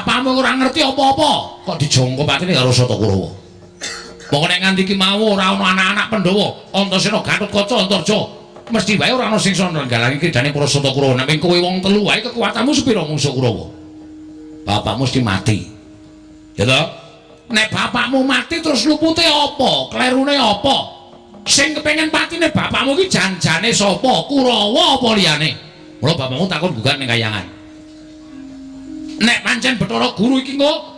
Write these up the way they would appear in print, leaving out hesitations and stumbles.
Bapakmu ora ngerti apa-apa, kok dijangka patine karo Sata Kurawa. Mongko nek nganti ki mau ora ana anak-anak Pandhawa, Antasena, Gatotkaca, Antarja, mesti wae ora ana sing iso nggalangi kridane para Sata Kurawa. Nek kowe wong telu wae kekuatanmu sepira mungsuh Kurawa? Bapakmu mesti mati. Ya toh? Nek bapakmu mati terus lupute apa? Klerune apa? Sing kepengin patine bapakmu ki janjane sapa? Kurawa apa liyane? Mula bapakmu takon gugat ning kayangan. Nek pancen Bathara Guru iki engko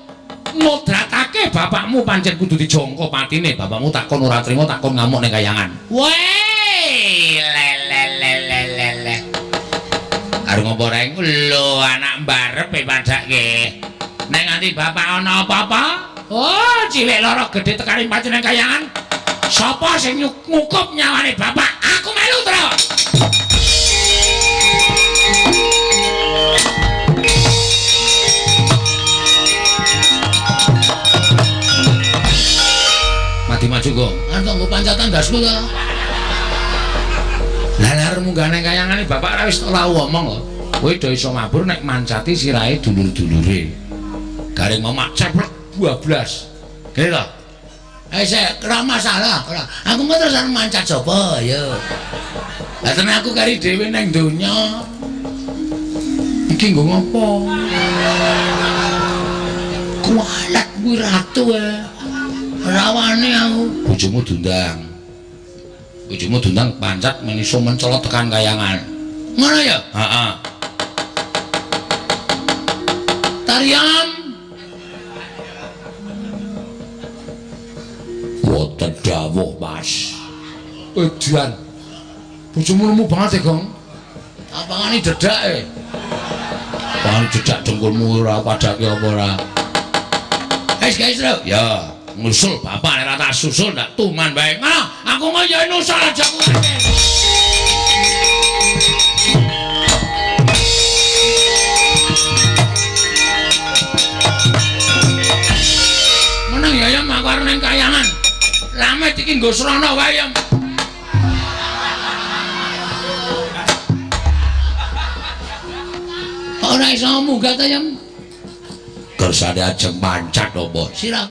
ngodratake bapakmu pancen kudu dijangka patine. Bapakmu takon ora trima, takon ngamuk ning kayangan. Weh, le le le le le le. Arep ngopo reng? Lho, anak mbarep e padake. Nek nganti bapak ana apa-apa, oh, cilik lara gedhe tekane patine kayangan. Sapa sing ngukup nyawane bapak? Aku melu, Tru. Mati maju kok. Antuk nggo pancatan ndasku ta. Lah arep munggah nang kayangane bapak ora wis tau omong kok. Kowe do iso mabur nek mancati sirahe dulur-dulure. Garing mamak ceplek 12. Kene to. Eh sik, ora masalah, ora. Aku mah terus arep mancat sapa ya. Lah tenan aku kari dhewe nang donya. Iki nggo ngopo? Kualat kuwi ratu e. Rawane aku. Bojomu diundang. Bojomu diundang pancat men iso mencolot tekan kayangan. Ngono ya? Heeh. Tarian. Wonten dawuh, Mas. Edan. Bojomu lemu banget e, Gong. Apangane dedake? Apangane dedak dengkulmu ora padake apa ora? Wis guys, Tru. Ya, ngusul bapak nek ora tak susul ndak tuman bae. Ngono, aku mau ya nusul aja kuwi. Meneng ya, ya, aku arep nang kayangan. Lamet iki nggo srana wae ya. Ora iso munggah ta, Yam? Kersane ajeng mancat apa? Sira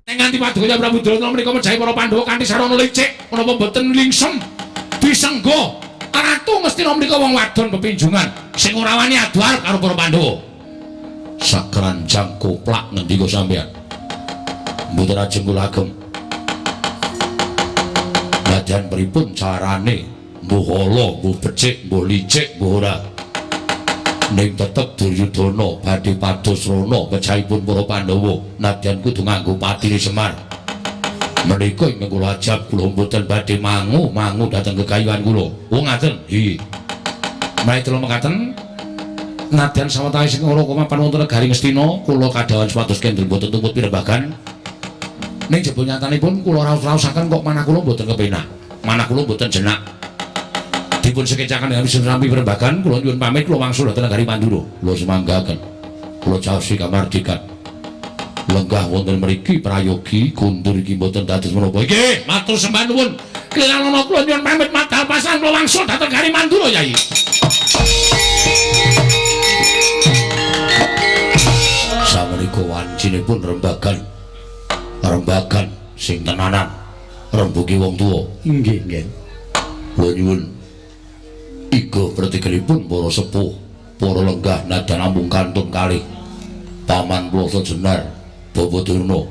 Nek nganti paduka Prabu Durna menika mejahi para Pandhawa kanthi sarana licik, menapa mboten lingsem disenggo. Ratu Ngastina menika wong wadon pepinjungan sing ora wani adu arep karo para Pandhawa. Sakranjang koplak ngendika sampeyan. Mboten ajeng kula agem. Nadyan pripun carane? Mbuh ala, mbuh becik, mbuh licik, mbuh ora. Ning tetep Duryudana badhe pados rana pejahipun para Pandhawa nadyan kudu nganggo patine Semar. Menika ingkang kula ajab kula mboten badhe mangu-mangu dhateng gegayuhan kula. Oh ngaten. Nggih. Menawi kula mekaten nadyan sawetawis ing ora mapan wonten negari Ngastina kula kadhawan supados kendel mboten tumut pirembagan. Ning jebul nyatanipun kula raos-raosaken kok manah kula mboten kepenak. Manah kula mboten jenak. Dipun sekecaken dengan sami pirembagan kula nyuwun pamit kula wangsul dhateng negari Mandura. Kula semanggaken. Kula caosi kamardikan. Lenggah wonten mriki prayogi kundur iki mboten dados menapa. Nggih, matur sembah nuwun. Kelilanono kula nyuwun pamit madal pasang kula wangsul dhateng negari Mandura, Yai. Samenika wancinipun rembagan. Rembagan sing tenanan rembugi wong tuwa. Nggih, nggih. Kula nyuwun iga pratikelipun para sepuh, para lenggah nadyan namung kantun kalih Paman Plasa Jenar, Bapak Durna.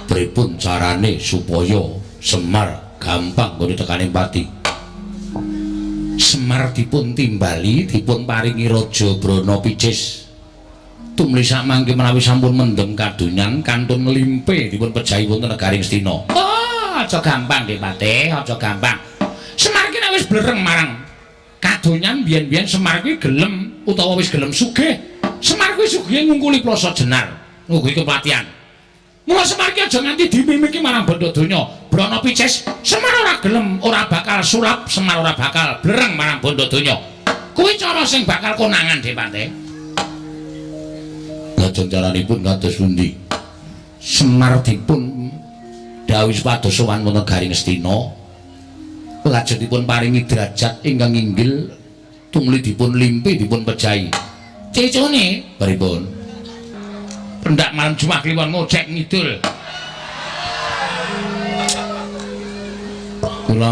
Pripun carane supaya Semar gampang nggone tekane pati? Semar dipun timbali, dipun paringi Raja Brana Picis. Tumli samangke menawi sampun mendem kadonyan kantun nglimpe dipun pejahi wonten negari Ngastina. Oh, aja gampang nggih, Patih, aja gampang. Semar ki nek wis blereng marang kadonyan biyen-biyen Semar kuwi gelem utawa wis gelem sugih. Semar kuwi sugihe ngungkuli Plasa Jenar, ngungkuli kepatihan. Mula Semar ki aja nganti dimimiki marang bondo donya. Brana Picis, Semar ora gelem, ora bakal sulap, Semar ora bakal blereng marang bondo donya. Kuwi cara sing bakal konangan, Dik Patih. Lajeng caranipun kados pundi? Semar dipun dawuhi supados sowan wonten negari Ngastina. Lajeng dipun paringi derajat ingkang inggil tumuli dipun limpi dipun pejahi. Cicune pripun? Pendak malam Jumat kliwon ngojek ngidul. Kula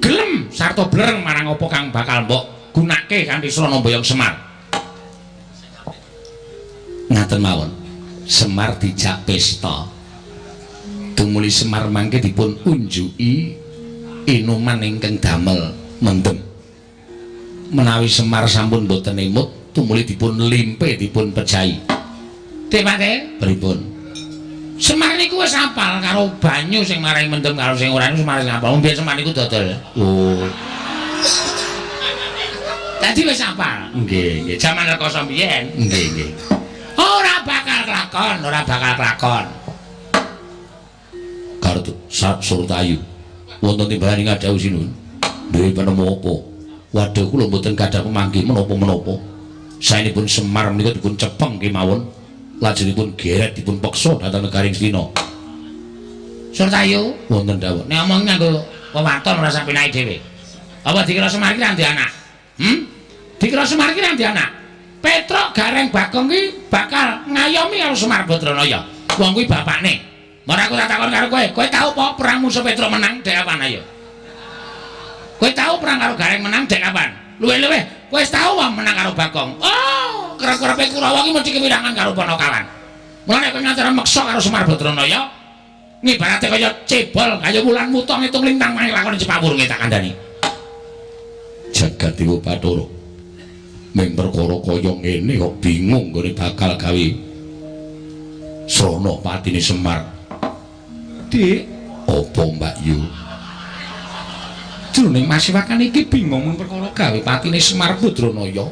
gelem sarta blereng marang apa kang bakal mbok gunake kanthi srana mboyong Semar. Ngaten mawon. Semar dijak pesta. Tumuli Semar mangke dipun unjuki inuman ingkang damel mendem. Menawi Semar sampun boten emut, tumuli dipun limpe dipun pejahi. Dek pripun? Semar niku wis apal karo banyu sing marai mendem karo sing ora niku Semar wis apal. Wong biyen Semar niku dodol. Oh. Dadi wis apal. Nggih, nggih. Jaman rekoso biyen. Nggih, nggih. Ora bakal kelakon, ora bakal kelakon. Kartu Sat Surtayu. Wonten timbalan ing ngadhawuh sinuwun. Duwe penemu apa? Waduh kula mboten gadah pemanggih menapa-menapa. Saenipun Semar menika dipun cepeng kemawon. Lajengipun geret dipun peksa dhateng negari Ngastina. Surtayu wonten dawuh. Nek omong nganggo wewaton ora sak penake dhewe. Apa dikira Semar ki ra ndek anak? Dikira Semar ki ra ndek anak? Petruk Gareng Bagong ki bakal ngayomi karo Semar Badranaya. Wong kuwi bapakne. Ora aku tak takon karo kowe, kowe tau apa perang musuh Petruk menang dek kapan ayo? Kowe tau perang karo Gareng menang dek kapan? Luwih-luwih, kowe wis tau wae menang karo Bagong. Oh, kerep-kerepe Kurawa ki mesti kewirangan karo Panakawan. Mulane kowe nganti meksa karo Semar Badranaya, ngibarate kaya cebol, kaya wulan muta ngitung lintang maring lakone cepak wurunge tak kandhani. Jagat Dewa Bathara. Ming perkara kaya ngene kok bingung nggone bakal gawe srana patine Semar. Dik, apa Mbak Yu? Jroning masiwakan iki bingung mung perkara gawe patine Semar Badranaya.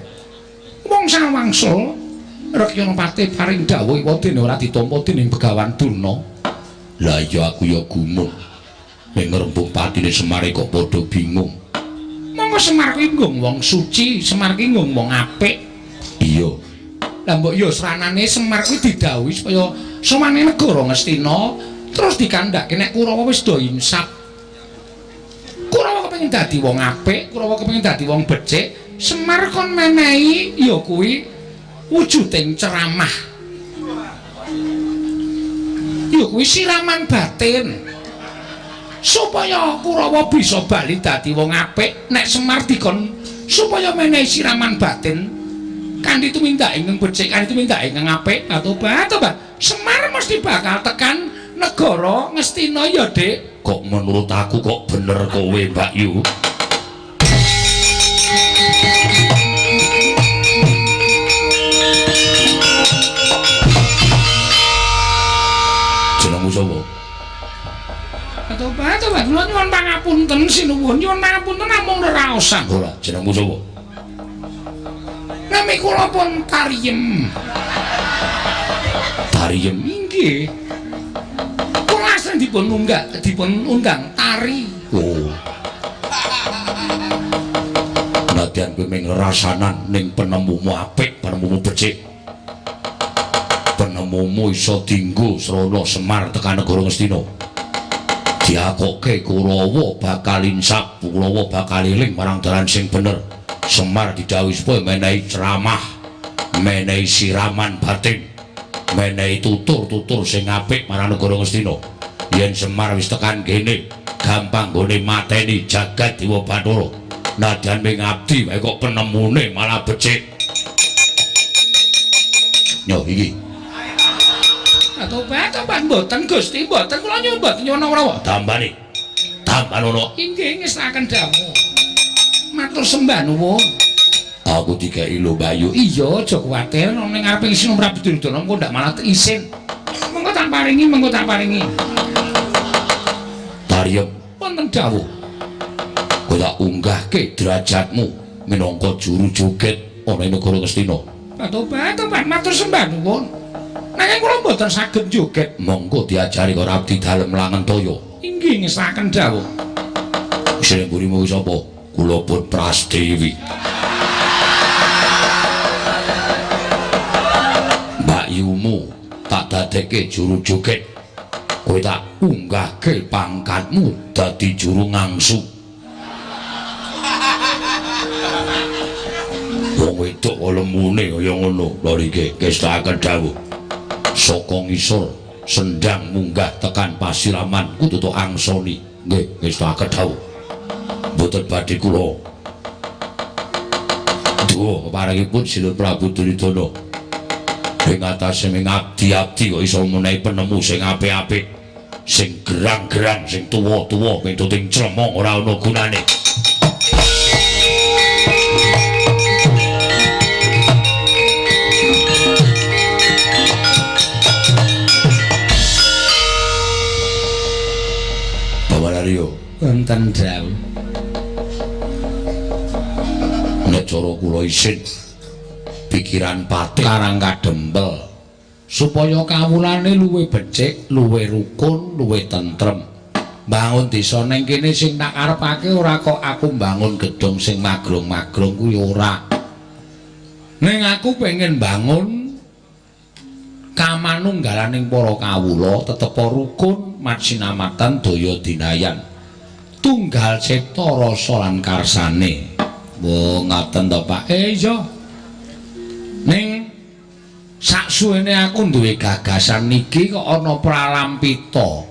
Wong sawangsul Rekyana Patih paring dawuh dene ora ditampa dening Begawan Durna. Lah iya aku ya gumun. Ning ngrembug patine Semar kok padha bingung. Monggo Semar kuwi nggo wong suci, Semar kuwi nggo wong apik. Iya. Lah mbok ya sranane Semar kuwi didhawuhi supaya sowane negara Ngastina terus dikandhake nek Kurawa wis do insaf. Kurawa kepengin dadi wong apik, Kurawa kepengin dadi wong becik, Semar kon menehi ya kuwi wujuding ceramah. Ya kuwi siraman batin. Supaya Kurawa bisa bali dadi wong apik, nek Semar dikon supaya menehi siraman batin kanthi tumindak ingkang becik, kanthi tumindak ingkang apik, atobat. Semar mesti bakal tekan negara Ngastina ya, Dik. Kok menurut aku kok bener kowe, Mbak Yu. Jenengmu sapa? Atobat, kula nyuwun pangapunten sinuwun, nyuwun pangapunten namung reraosan. Ora, jenengmu sapa? Nami kula pun Tariem. Tariem inggih. Kula asring dipun unggah, dipun undang Tari. Oh. Nadyan kowe mung rasanan ning penemumu apik, penemumu becik. Penemumu iso dinggo srana Semar tekan negara Ngastina. Diakoke Kurawa bakal insaf, Kurawa bakal eling marang dalan sing bener. Semar didhawuhi supaya menehi ceramah, menehi siraman batin, menehi tutur-tutur sing apik marang negara Ngastina. Yen Semar wis tekan kene, gampang nggone mateni jagat Dewa Bathara. Nadyan ming abdi wae kok penemune malah becik. Nyo iki. Atobat, mboten Gusti, mboten kula nyuwun mboten nyuwun napa-napa. Tambane. Tambanono. Inggih ngestakaken dawuh. Matur sembah nuwun. Aku dikeki lho Mbak Yu. Iya, aja kuwatir ning ngarepe Sinung Prabu Duryudana engko ndak malah isin. Mengko tak paringi, mengko tak paringi. Tariem wonten dawuh. Kowe tak unggahke derajatmu minangka juru joget ana ing negara Ngastina. Atobat, matur sembah nuwun. Nanging kula mboten saged joget. Monggo diajari karo abdi dalem Langentaya. Inggih ngestakaken dawuh. Sing mburimu sapa? Kula pun Prastiwi. Mbak Yumu tak dadekke juru joget. Kowe tak unggahke pangkatmu dadi juru ngangsu. Wong wedok kok lemune kaya ngono. Lho iki kestakaken dawuh. Saka ngisor sendang munggah tekan pasiraman kudu tok angsoni. Nggih, kestakaken dawuh. Mboten badhe kula duwa keparengipun Sinun Prabu Duryudana. Ing atase ming abdi-abdi kok iso menehi penemu sing apik-apik, sing gerang-gerang, sing tuwa-tuwa mituting clemong ora ana gunane. Bapak Aryo, wonten dawuh. Nek cara kula isin pikiran patih karang kadempel supaya kawulane luwih becik, luwih rukun, luwih tentrem. Mbangun desa ning kene sing tak karepake ora kok aku mbangun gedhong sing magrong-magrong kuwi ora. Ning aku pengen mbangun kamanunggalaning para kawula tetep rukun, masinamatan daya dinayan. Tunggal cipta rasa lan karsane. Wo ngaten to, Pak? Iya. Ning saksuwene aku duwe gagasan niki kok ana pralampita.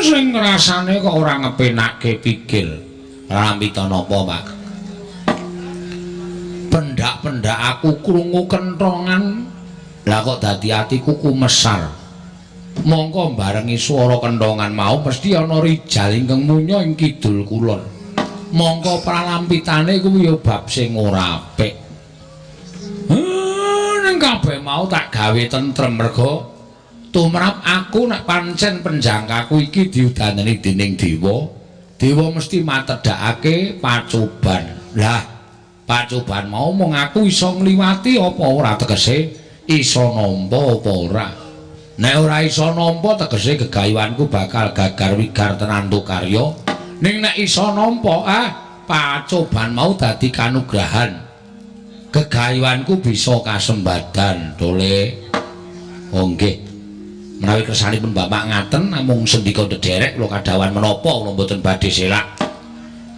Sing rasane kok ora ngepenake pikir. Pralampita napa, Pak? Pendak-pendak aku krungu kentongan, lah kok dadi atiku kumesar. Mongko barengi swara kentongan mau mesti ana rijal ingkang munya ing kidul kulon. Mongko pralampitane kuwi ya bab sing ora apik. Ning kabeh mau tak gawe tentrem merga tumrap aku nek pancen penjangkaku iki diudaneni dening dewa, dewa mesti matedhakake pacoban. Lah, pacoban mau mung aku iso ngliwati apa ora, tegese iso nampa apa ora. Nek ora iso nampa tegese gegayuhanku bakal gagar wigar tenantu karya. Ning nek iso nampa, pacoban mau dadi kanugrahan. Gegayuhanku bisa kasembadan, Dole. Oh nggih. Menawi kersanipun Bapak ngaten namung sendika ndederek kula kadhawuhan menapa kula mboten badhe selak.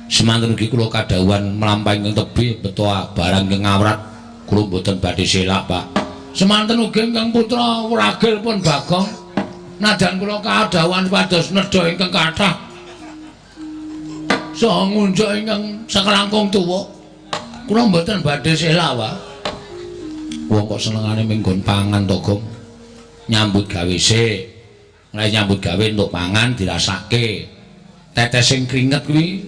Semanten ugi kula kadhawuhan mlampah ingkang tebih beto barang ingkang ngawrat kula mboten badhe selak, Pak. Semanten ugi ingkang putra wragil pun Bagong. Nadyan kula kadhawuhan supados nedha ingkang kathah saha ngunjuk ingkang sakelangkung tuwa. Kula mboten badhe selak, Pak. Wong kok senengane ming nggon pangan to, Gong. Nyambut gawe sik. Nek nyambut gawe entuk pangan dirasake. Tetes sing kringet kuwi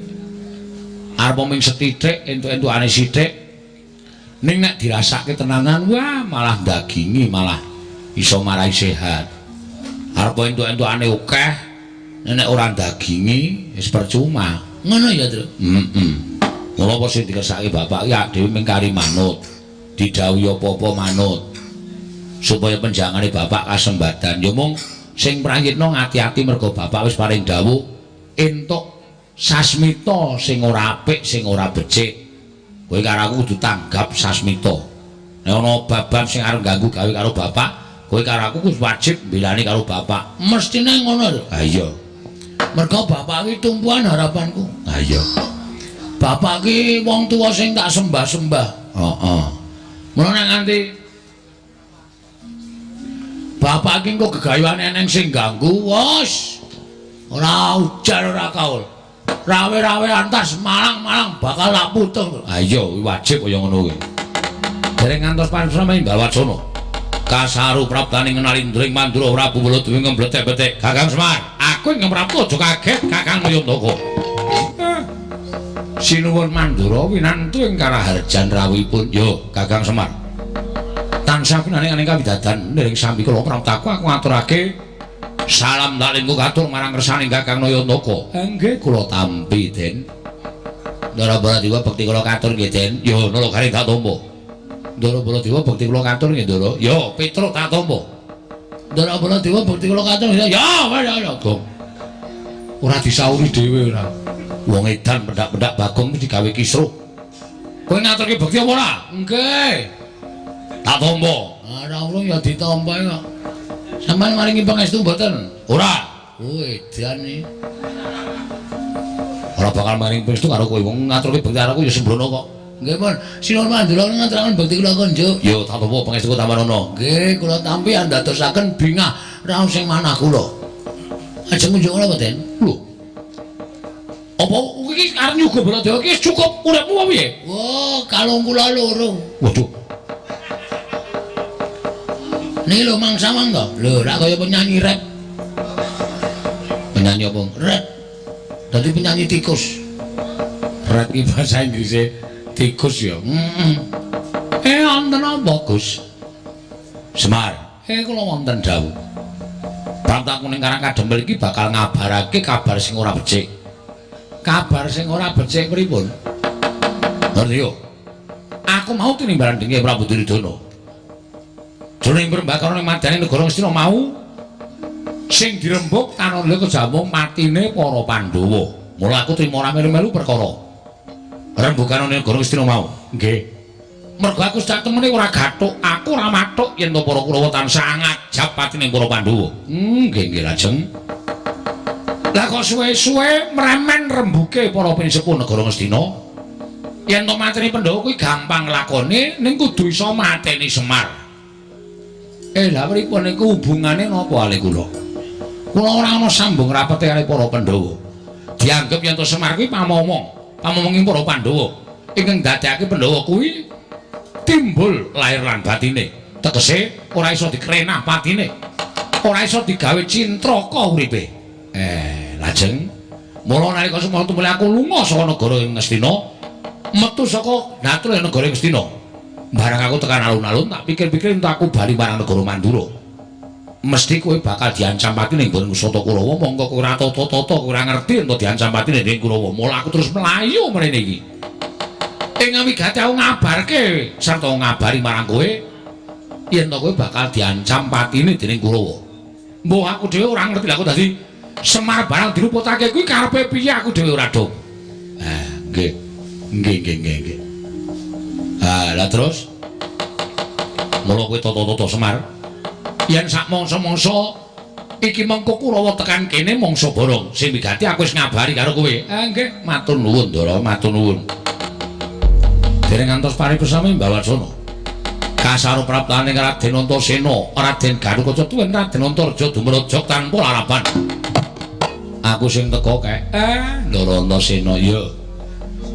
arep ming sethithik, entuk-entukane sithik. Ning nek dirasake tenanan, wah malah dagingi, malah iso marai sehat. Arep entuk-entukane akeh, nek ora dagingi wis percuma. Ngono ya, Tru? Heeh. Mula apa sing dikersake bapak ki dhewe ming kari manut. Didhawuhi apa-apa manut. Supaya penjangane bapak kasembadan. Ya mung sing prayitna ngati-ati mergo bapak wis paring dawuh entuk sasmita sing ora apik, sing ora becik. Kowe karo aku kudu tanggap sasmita. Nek ana bab-bab sing arep ganggu gawe karo bapak, kowe karo aku kudu wajib mbelani karo bapak. Mestine ngono lho. Ha iya. Mergo bapak ki tumpuan harapanku. Ha iya. Bapak ki wong tuwa sing tak sembah-sembah. Heeh. Mula nek nganti bapak ki engko gegayuhane eneng sing ganggu, wis ora ujar ora kaul. Rawe-rawe antas malang-malang bakal tak putung. Ha iya, wajib kaya ngono kuwi. Dereng ngantos pansrama imbal wacana. Kasaru praptaning ngenalindring Mandura Prabu Baladewa ngembletek-betek. Kakang Semar, aku ingkang prapta aja kaget Kakang Mayantaka. Sinuwun Mandura winantu ing karaharjan rawuhipun. Yo, Kakang Semar. Tansah pinaning aning kawidadan niring sambi kula praptaku aku ngaturake salam dalingku katur marang kersaning Kakang Nayantaka. Nggih kula tampi, Den. Ndara Baladewa bekti kula katur nggih, Den. Yo, nala garing tak tampa. Ndara Baladewa bekti kula katur nggih, Ndara. Yo, Petruk tak tampa. Ndara Baladewa bekti kula katur nggih. Ya, ya, ya, Gong. Ora disauri dhewe ora. Wong edan pendak-pendak Bagong mesti gawe kisruh. Kowe ngaturke bekti apa ora? Nggih. Tak tampa. Ora urung ya ditampa kok. Sampeyan maringi pangestu mboten? Ora. Oh, edan iki. Ora bakal maringi pangestu karo kowe. Wong ngaturke bekti karo aku ya sembrono kok. Nggih pun, sinuwun mandura ngaturaken bekti kula kunjuk. Yo tak tampa pangestuku tampanana. Nggih, kula tampi andadosaken bingah raos sing manah kula. Ajeng kunjuk kula mboten? Lho. Apa iki arep nyuga Baladewa iki cukup uripmu apa piye? Wah, kalung kula loro. Waduh. Niki lho mangsa-mang to. Lho, rak kaya penyanyi rap. Penyanyi apa? Rap. Dadi penyanyi tikus. Rap iki bahasa Inggrise tikus ya. Heeh. Wonten apa, Gus? Semar. Kula wonten dawuh. Bangta kuning Karang Kadempel iki bakal ngabarake kabar sing ora becik. Kabar sing ora becik pripun? Ngerti yo. Aku mau tinimbalan dening Prabu Duryudana. Jroning perembakane madyaning negara Ngastina mau sing dirembug tanah kejamung matine para Pandhawa. Mula aku trima ora melu-melu perkara rembugan negara Ngastina mau. Nggih. Mergo aku sak temene ora gathuk, aku ora mathuk yen to para Kurawa tansah ngajap patine para Pandhawa. Nggih nggih lajeng. Lah kok suwe-suwe mremen rembuke para pinisepuh negara Ngastina. Yen to mateni Pandhawa kuwi gampang lakone ning kudu iso mateni Semar. Lah pripun niku hubungane napa ale kula? Kula ora ana sambung rapete kali para Pandhawa. Dianggep yen to Semar kuwi pamomong, pamomonge para Pandhawa. Ingkang dadekake Pandhawa kuwi timbul lahir lan batine. Tegese ora iso dikrenah patine. Ora iso digawe cintraka uripe. Lajeng mula nalika semana tumuli aku lunga saka negara Ngastina, metu saka datul negara Ngastina. Barang aku tekan alun-alun tak pikir-pikir entuk aku bali marang negara Mandura. Mesti kowe bakal diancam pati ning nggon Sata Kurawa, mongko kowe ora tata-tata, kowe ora ngerti entuk diancam pati ning Kurawa. Mula aku terus mlayu mrene iki. Ing wigati aku ngabarke sarta ngabari marang kowe yen to kowe bakal diancam patine dening Kurawa. Mbuh aku dhewe ora ngerti lha aku dadi Semar barang diruputake kuwi karepe piye aku dhewe ora dong. Nggih. Nggih nggih nggih nggih. Lah terus mula kowe tata-tata Semar yen sak mangsa-mangsa iki mengko Kurawa tekan kene mangsa borong sing wigati aku wis ngabari karo kowe. Nggih, matur nuwun Ndara, matur nuwun. Dereng ngantos paripesami Mbawasana. Kasaro praptane Raden Antasena, Raden Garukaca tuwin Raden Antarja dumrejog tanpa laraban. Aku sing teka kae. Ndara Antasena ya.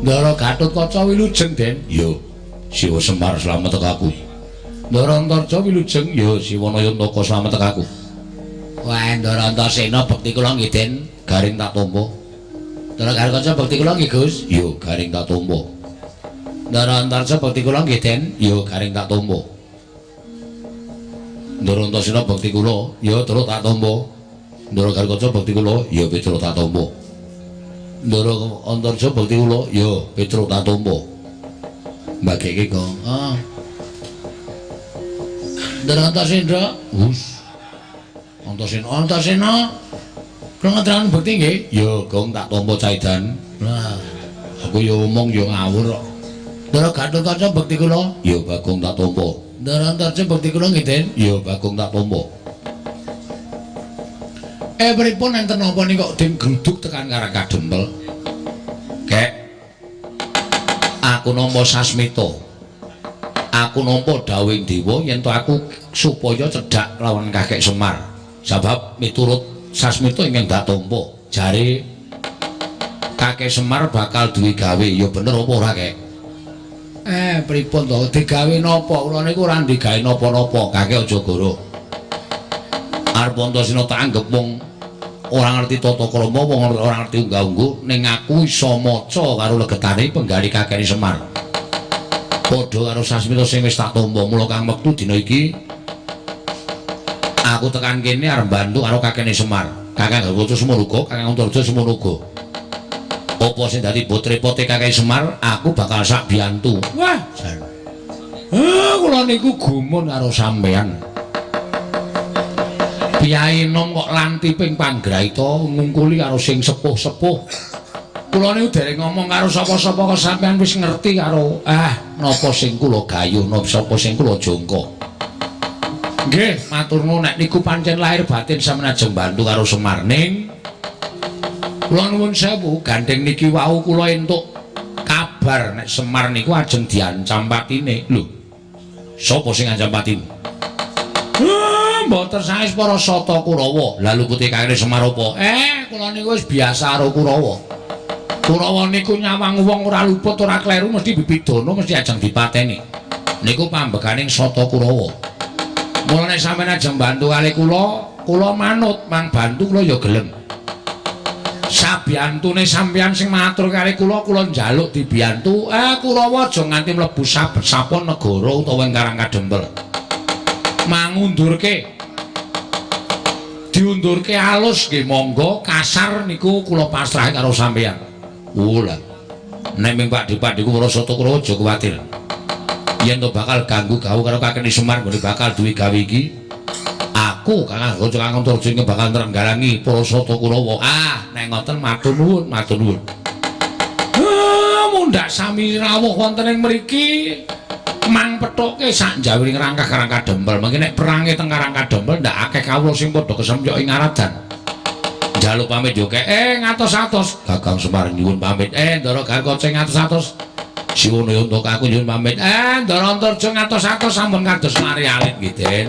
Ndara Gatotkaca wilujeng, Den. Ya. Siwa Semar slamet tekaku. Ndara Antarja wilujeng ya Siwa Nayantaka slamet tekaku. Wah, Ndara Antasena bekti kula nggih, Den. Garing tak tampa. Ndara Garukaca bekti kula nggih, Gus. Ya, garing tak tampa. Ndara Antarja bekti kula nggih, Den. Ya, garing tak tampa. Ndara Antasena bekti kula, ya terus tak tampa. Ndara Garukaca bekti kula, ya Petruk tak tampa. Ndara Antarja bekti kula, ya Petruk tak tampa. Mbageke kok. Ah. Ndara Antasena, Gus. Antasena, Antasena. Kula ngaturaken bekti nggih. Ya, Gong tak tampa caidan. Lah, aku ya omong ya ngawur kok. Ndara Gatotkaca bekti kula. Ya, Bagong tak tampa. Ndara Antarja bekti kula nggih, Den. Ya, Bagong tak tampa. Pripun enten napa niku kok den gruduk tekan Karang Kadempel? Kek. Aku nampa sasmita. Aku nampa dawuhing dewa yen to aku supaya cedhak lawan Kakek Semar. Sebab miturut sasmita ingkang dak tampa, jare Kakek Semar bakal duwe gawe. Ya bener apa ora, Kek? Pripun to? Digawe napa? Kula niku ora digawe napa-napa. Kakek aja goro. Arep Antasena tak anggep wong ora ngerti tata krama, wong ora ngerti unggah-ungguh, ning aku iso maca karo legetane penggali Kakek Semar. Padha karo sasmita sing wis tak tampa, mula kang wektu dina iki aku tekan kene arep bantu karo Kakek Semar. Kakang Garukaca semono uga, Kakang Antarja semono uga. Apa sing dadi bot-repote Kakek Semar, aku bakal sak biyantu. Wah, jan. Kula niku gumun karo sampean. Piyai nom kok lantiping panggraita ngungkuli karo sing sepuh-sepuh. Kula niku dereng ngomong karo sapa-sapa kok sampean wis ngerti karo napa sing kula gayuh, napa sapa sing kula jangka. Nggih, matur nuwun nek niku pancen lahir batin sampeyan ajeng bantu karo Semar ning kula nuwun sewu, gandeng niki wau kula entuk kabar kabar nek Semar niku ajeng diancam patine. Lho. Sapa sing ngancam patimu? Mboten saes para Sata Kurawa. Lah lupute kakene Semar apa? Kula niku wis biasa karo Kurawa. Kurawa niku nyawang wong ora luput ora kleru mesti bibidana mesti ajeng dipateni. Niku pambeganing Sata Kurawa. Mula nek sampeyan ajeng bantu kali kula, kula manut, mang bantu kula ya gelem. Sabiyantune sampeyan sing matur kali kula, kula njaluk dibiyantu. Kurawa aja nganti mlebu sapon negara utawa ing Karang Kadempel. Mangundurke. Diundurke alus nggih monggo, kasar niku kula pasrahe karo sampeyan. Oh lah. Nek ming Pak Dipadiku para Sata Kurawa aja kuwatir. Yen to bakal ganggu gawe karo kakene Semar nggone bakal duwe gawe iki. Aku Kakang Gaca Kakang Antarja iki bakal nrenggalangi para Sata Kurawa. Ah, nek ngoten matur nuwun, matur nuwun. Mundhak sami rawuh wonten ing mriki mang pethuke sak njawiring rangkah Karang Kadempel. Mangke nek perange teng Karang Kadempel ndak akeh kawula sing padha kesembyok ing aradan. Njaluk pamit yo kek ngatos-atos. Kakang Semar nyuwun pamit. Ndara Gatot ngatos-atos. Siwono untuk aku nyuwun pamit. Ndara Antarja ngatos-atos sampun kados mari alit nggih, Den.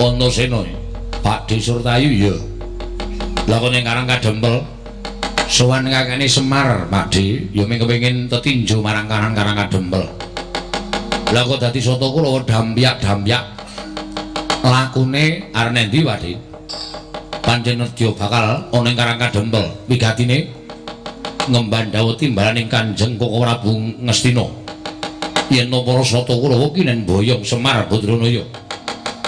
Antasena, Pak De Surtayu ya. Lah kok ning Karang Kadempel sowan kakene Semar, Pak De, ya mung kepengin tetinju marang Karang Kadempel. Lah kok dadi Sata Kurawa dampyak-dampyak lakune arep nendi, Pak De? Pancen nedya bakal ana ing Karang Kadempel. Wigatine ngemban dawuh timbalaning Kanjeng Koko Prabu Ngastina. Yen para Sata Kurawa ki nen boyong Semar Badranaya.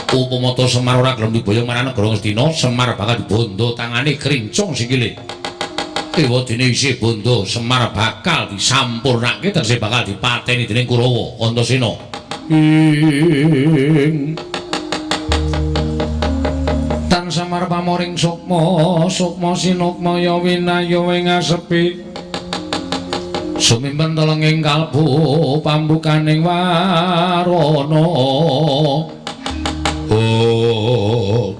Upama ta Semar ora gelem diboyong marang negara Ngastina, Semar bakal dibondo tangane krincung sikile. Ewadene isih bondo, Semar bakal disampurnake tegese bakal dipateni dening Kurawa Antasena. Ing Tan Semar pamoring sukma, sukma sinukmaya winaya ing asepi. Sumimpen telenging kalbu pambukaning warana. Oh.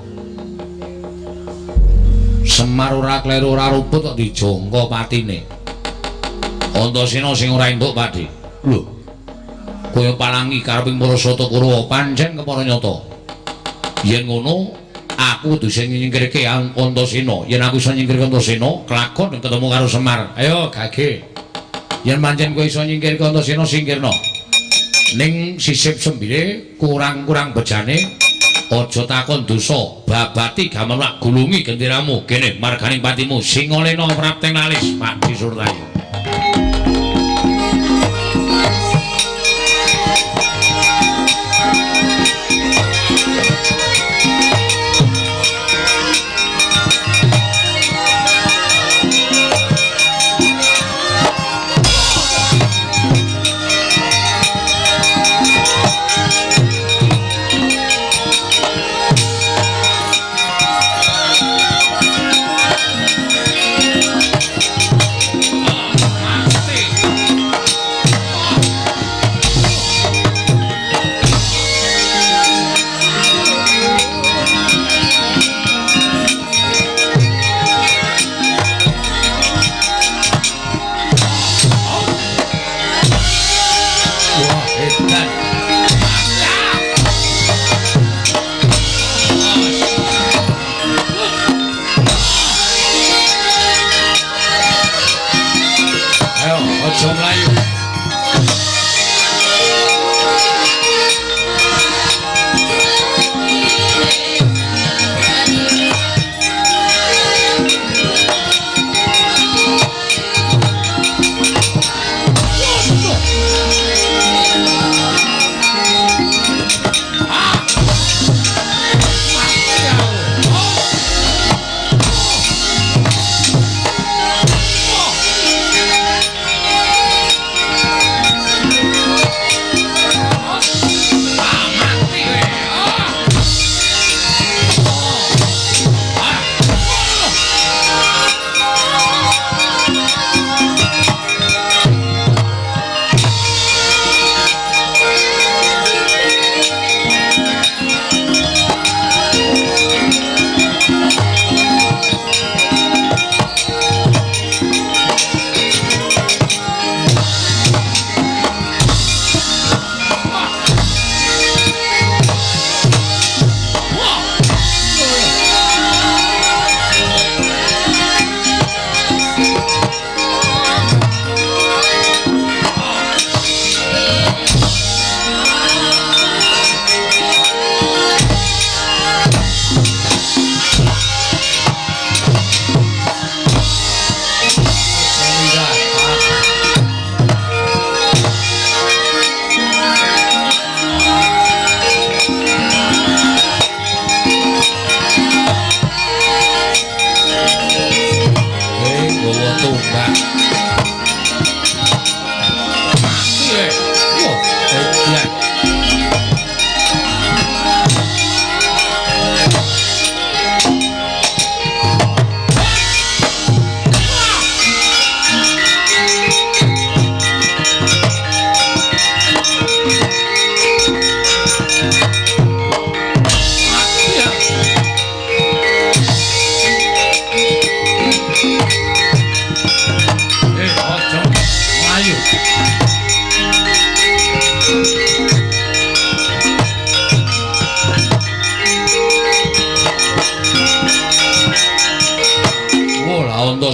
Semar ora kleru ora ruput kok dijangka patine. Antasena sing ora entuk, Pak De. Lho. Kowe palangi kareping para Sata Kurawa pancen kepara nyata. Yen ngono, aku kudu sing nyingkirke Antasena. Yen aku iso nyingkirke Antasena, kelakon ketemu karo Semar. Ayo gage. Yen pancen kowe iso nyingkirke Antasena, singkirna. Ning sisip sembile kurang-kurang bejane aja takon dosa, babati gaman lak gulungi genderamu kene marganing patimu singolena prapteng lalis Pak De Surtayu.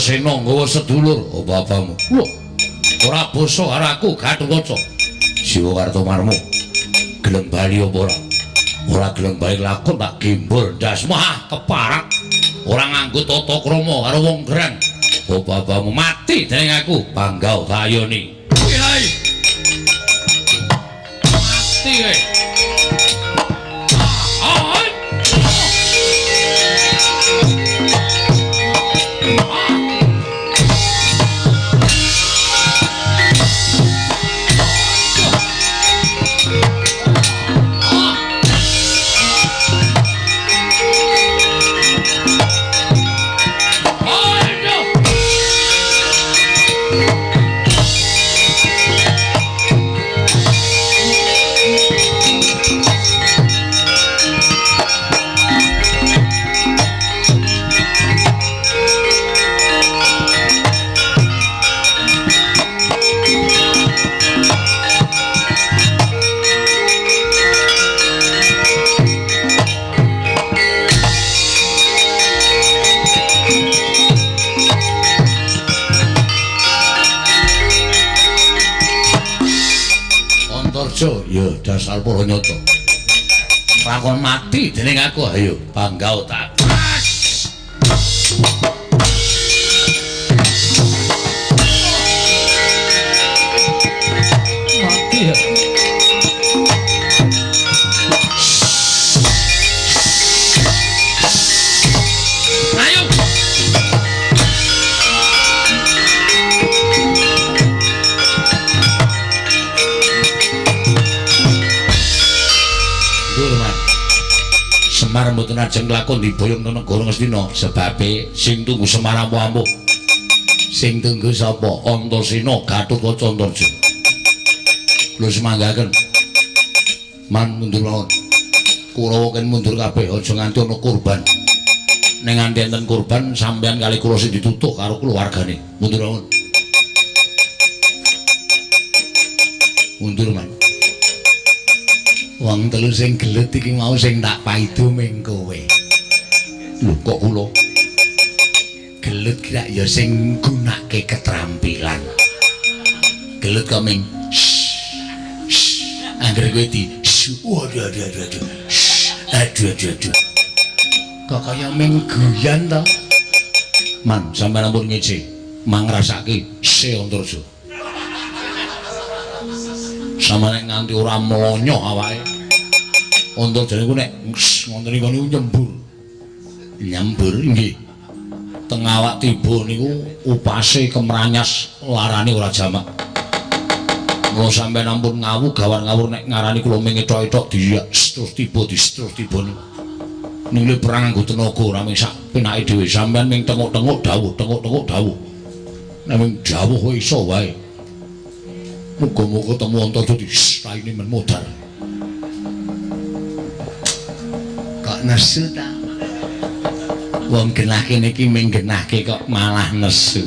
Antasena nggawa sedulur apa-apamu. Lho, ora basa karo aku Gatotkaca. Siwa Kartomarmo. Gelem bali apa ora? Ora gelem bali lakon tak gembol ndasmu. Ah, keparak. Ora nganggo tata krama karo wong gerang. Apa-apamu mati dening aku panggau tayoni. Hei. Mati kowe. Ya dasar para nyata. Lakon mati dening aku, ayo panggau tak. Mati ya. Ayo. Semar mboten ajeng lakon diboyong nang negara Ngastina sebabe sing tunggu Semar ampuh-ampuh. Sing tunggu sapa? Antasena Gatotkaca Antarja. Kula semanggaken. Man mundur mawon. Kurawa ken mundur kabeh aja nganti ana korban. Ning nganti enten korban sampeyan kali kula sing ditutuh karo keluargane. Mundur mawon. Mundur man. Wong telu sing gelut iki mau sing tak paido ming kowe. Lho kok kula? Gelut ki lak ya sing nggunakake ketrampilan. Gelut kok ming angger kowe di waduh aduh aduh aduh. Aduh aduh aduh. Kok kaya ming guyan to? Man, sampeyan ampun ngece. Mangrasake se Antarja. Sama nek nganti ora mlonyoh awake. Antarja niku nek ngoten niku nyembur. Nyembur nggih. Teng awak tiba niku upase kemranyas larane ora jamak. Mula sampeyan ampun ngawu gawar ngawur nek ngarani kula ming ethok-ethok diyak terus tiba terus tiba niku. Nile perang nganggo tenaga ora ming sak penake dhewe sampeyan ming tenguk-tenguk dawuh, tenguk-tenguk dawuh. Nek ming dawuh iso wae. Muga-muga temu Antarja di raine men modar. Kok nesu ta? Wong genah kene iki ming genahke kok malah nesu.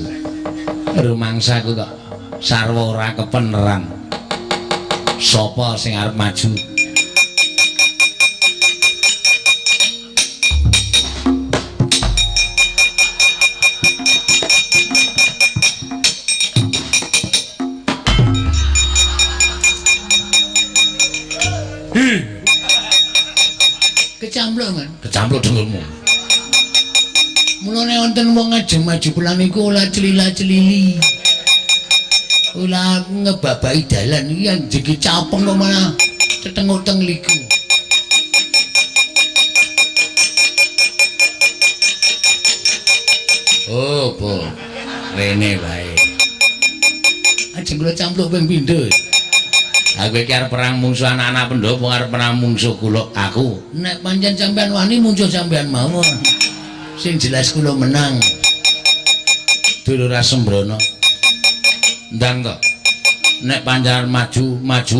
Rumangsaku kok sarwa ora kepeneran. Sapa sing arep maju? Kecampluk kan? Kecampluk dengkulmu. Mulane wonten wong ngajeng maju pulang niku ora celila-celili. Ora ngebabaki dalan iki anjing capeng kok malah tetenguk-teng liku. Oh, po. Rene wae. Ajeng kula campluk ping pindho. Aku iki arep perang mungsuh anak-anak Pandhawa, arep perang mungsuh kula aku. Nek pancen sampean wani mungsuh sampean mawon. Sing jelas kula menang. Dulur Asembrono. Ndang to. Nek panjenengan maju, maju.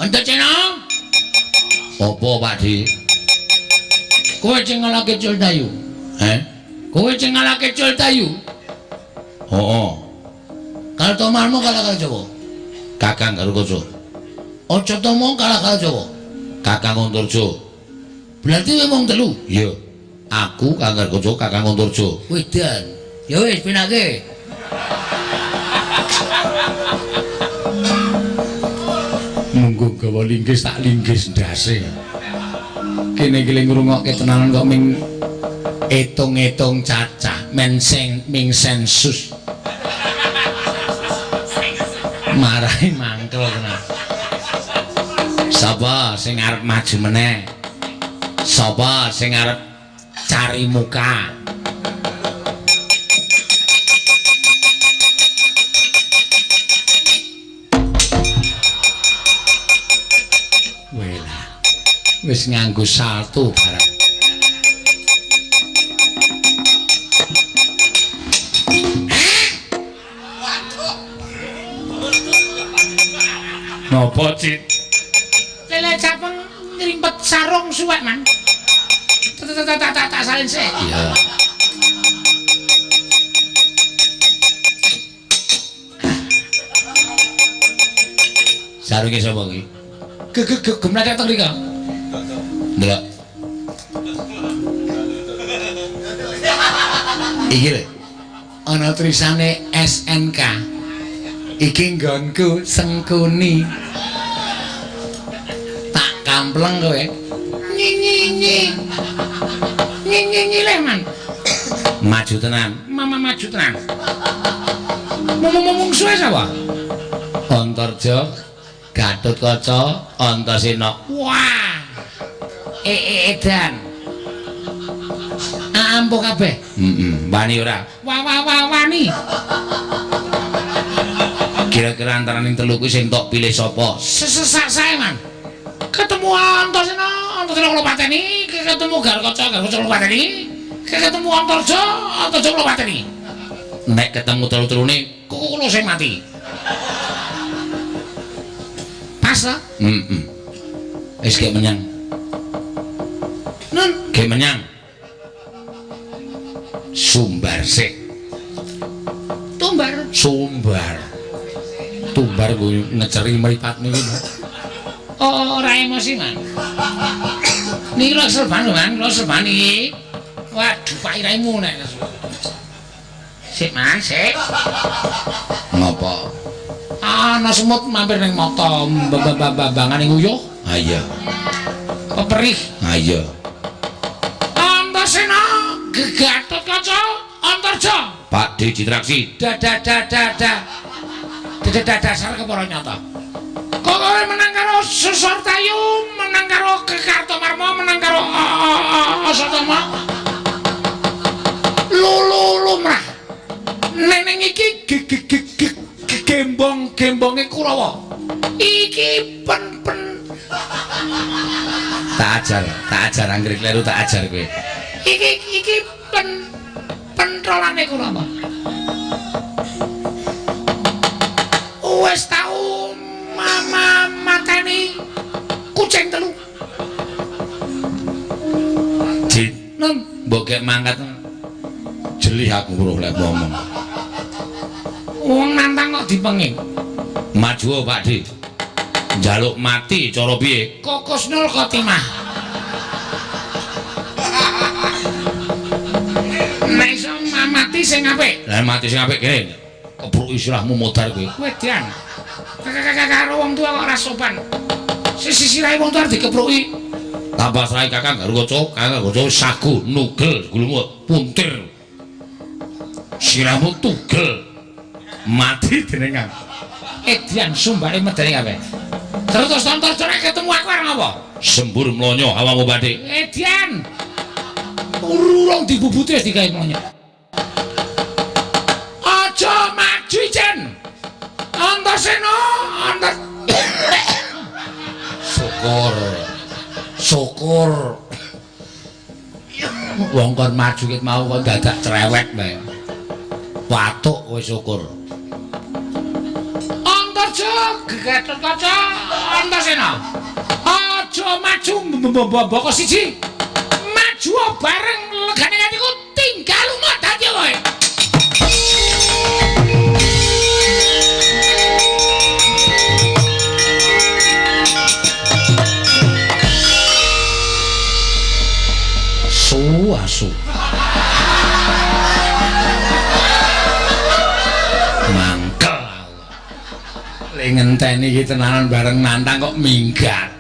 Antasena. Apa, Pak Di? Kowe sing ngalahke Cultayu. Heh? Kowe sing ngalahke Cultayu? Heeh. Kartomarmo kalah karo Jawa. Kakang karo Kaca. Acatama kalah karo Jawa. Kakang Antarja. Berarti kowe wong telu? Iya. Aku Kang Garkaca Kakang Antarja. Wedan. Ya wis pinake. Munggo gawa linggis tak linggis ndase. Kene iki ngrungokke tenanan kok ming etung-etung cacah, men sing ming sensus. Marahi mangkel tenan. Sapa sing arep maju meneh? Sapa sing arep cari muka? Welah. Wis nganggo salto barang. Napa, Cit? Lele capeng ngrimpet sarung suwek, Man. Tak salin sik. Iya. Sarunge sapa kuwi? Gemlethek teng mriko. Ndelok. Iki lho. Ana tulisane SNK. Iki nggonku Sengkuni. Tak kampleng kowe. Nyi nyi nyi. Nyi nyi nyi le, Man. Maju tenan. Mama maju tenan. Mung suwe sapa? Antarja, Gatotkaca, Antasena. Wah. Edan. Ampuh kabeh. Heeh, wani ora? Wah wah wah wani. Kira-kira antaraning telu kuwi sing tok pilih sapa? Sesak sae, Man. Ketemu Antasena, Antasena kula pateni, ketemu Garkaca, Garkaca kula pateni, ketemu Antarja, Antarja kula pateni. Nek ketemu telu-telune, kula sing mati. Pas ta? Heeh. Wis gek menyang. Nun, gek menyang. Sumbar sik. Tumbar. Sumbar. Tumbar nggo ngeceri mripat niku. Oh, ora emosi, Man. Niki lho serban lho, Man. Lho serban iki. Waduh, pak iraimu nek. Sik, Man, sik. Ngopo? Ana semut mampir ning mata mbambangane nguyuh. Ha iya. Peperih. Ha iya. Antasena, Gatotkaca, Antarja. Pak D Citraksi. Dada. Dada dasar kepara nyata. Kok kowe menang karo Susortayu, menang karo Kekartomarma, menang karo Asatama. Lulu lumrah. Neneng iki gembong-gembonge Kurawa. Iki pen-pen. Tak ajar anggere kleru tak ajar kowe. Iki pen pentrolane Kurawa. Wis tau mama mateni kucing telu. Jit, Nun, mbok gek mangkat jelih aku weruh lek ngomong. Wong nantang kok dipenging. Maju Pak D. Njaluk mati cara piye? Kokusnul khotimah. Nek iso mati sing apik. Lah mati sing apik kene. Kebruk istilahmu modar kowe. Wedan. Karo wong tua kok ora sopan. Sisirahe wong tua arep dikepruki. Tambah sae Kakang Garkaca, Kakang Garkaca sagu nugel gulumu puntir. Sirahmu tugel. Mati dening aku. Edian sumbare medeni kabeh. Terus Antarja nek ketemu aku arep ngapa? Sembur mlonyo awamu badhe. Edian. Urung dibubuti wis digawe mlonyo. Aja maju ijen. Antasena, Antar. Syukur. Syukur. Wong kon maju ket mau kok dadak cerewet bae. Watuk kowe syukur. Antarja, Gatotkaca, Antasena. Aja maju mbok siji. Maju bareng legane atiku tinggal lunga dadi kowe. Asu. Mangkel aku. Le ngenteni iki tenanan bareng nantang kok minggat.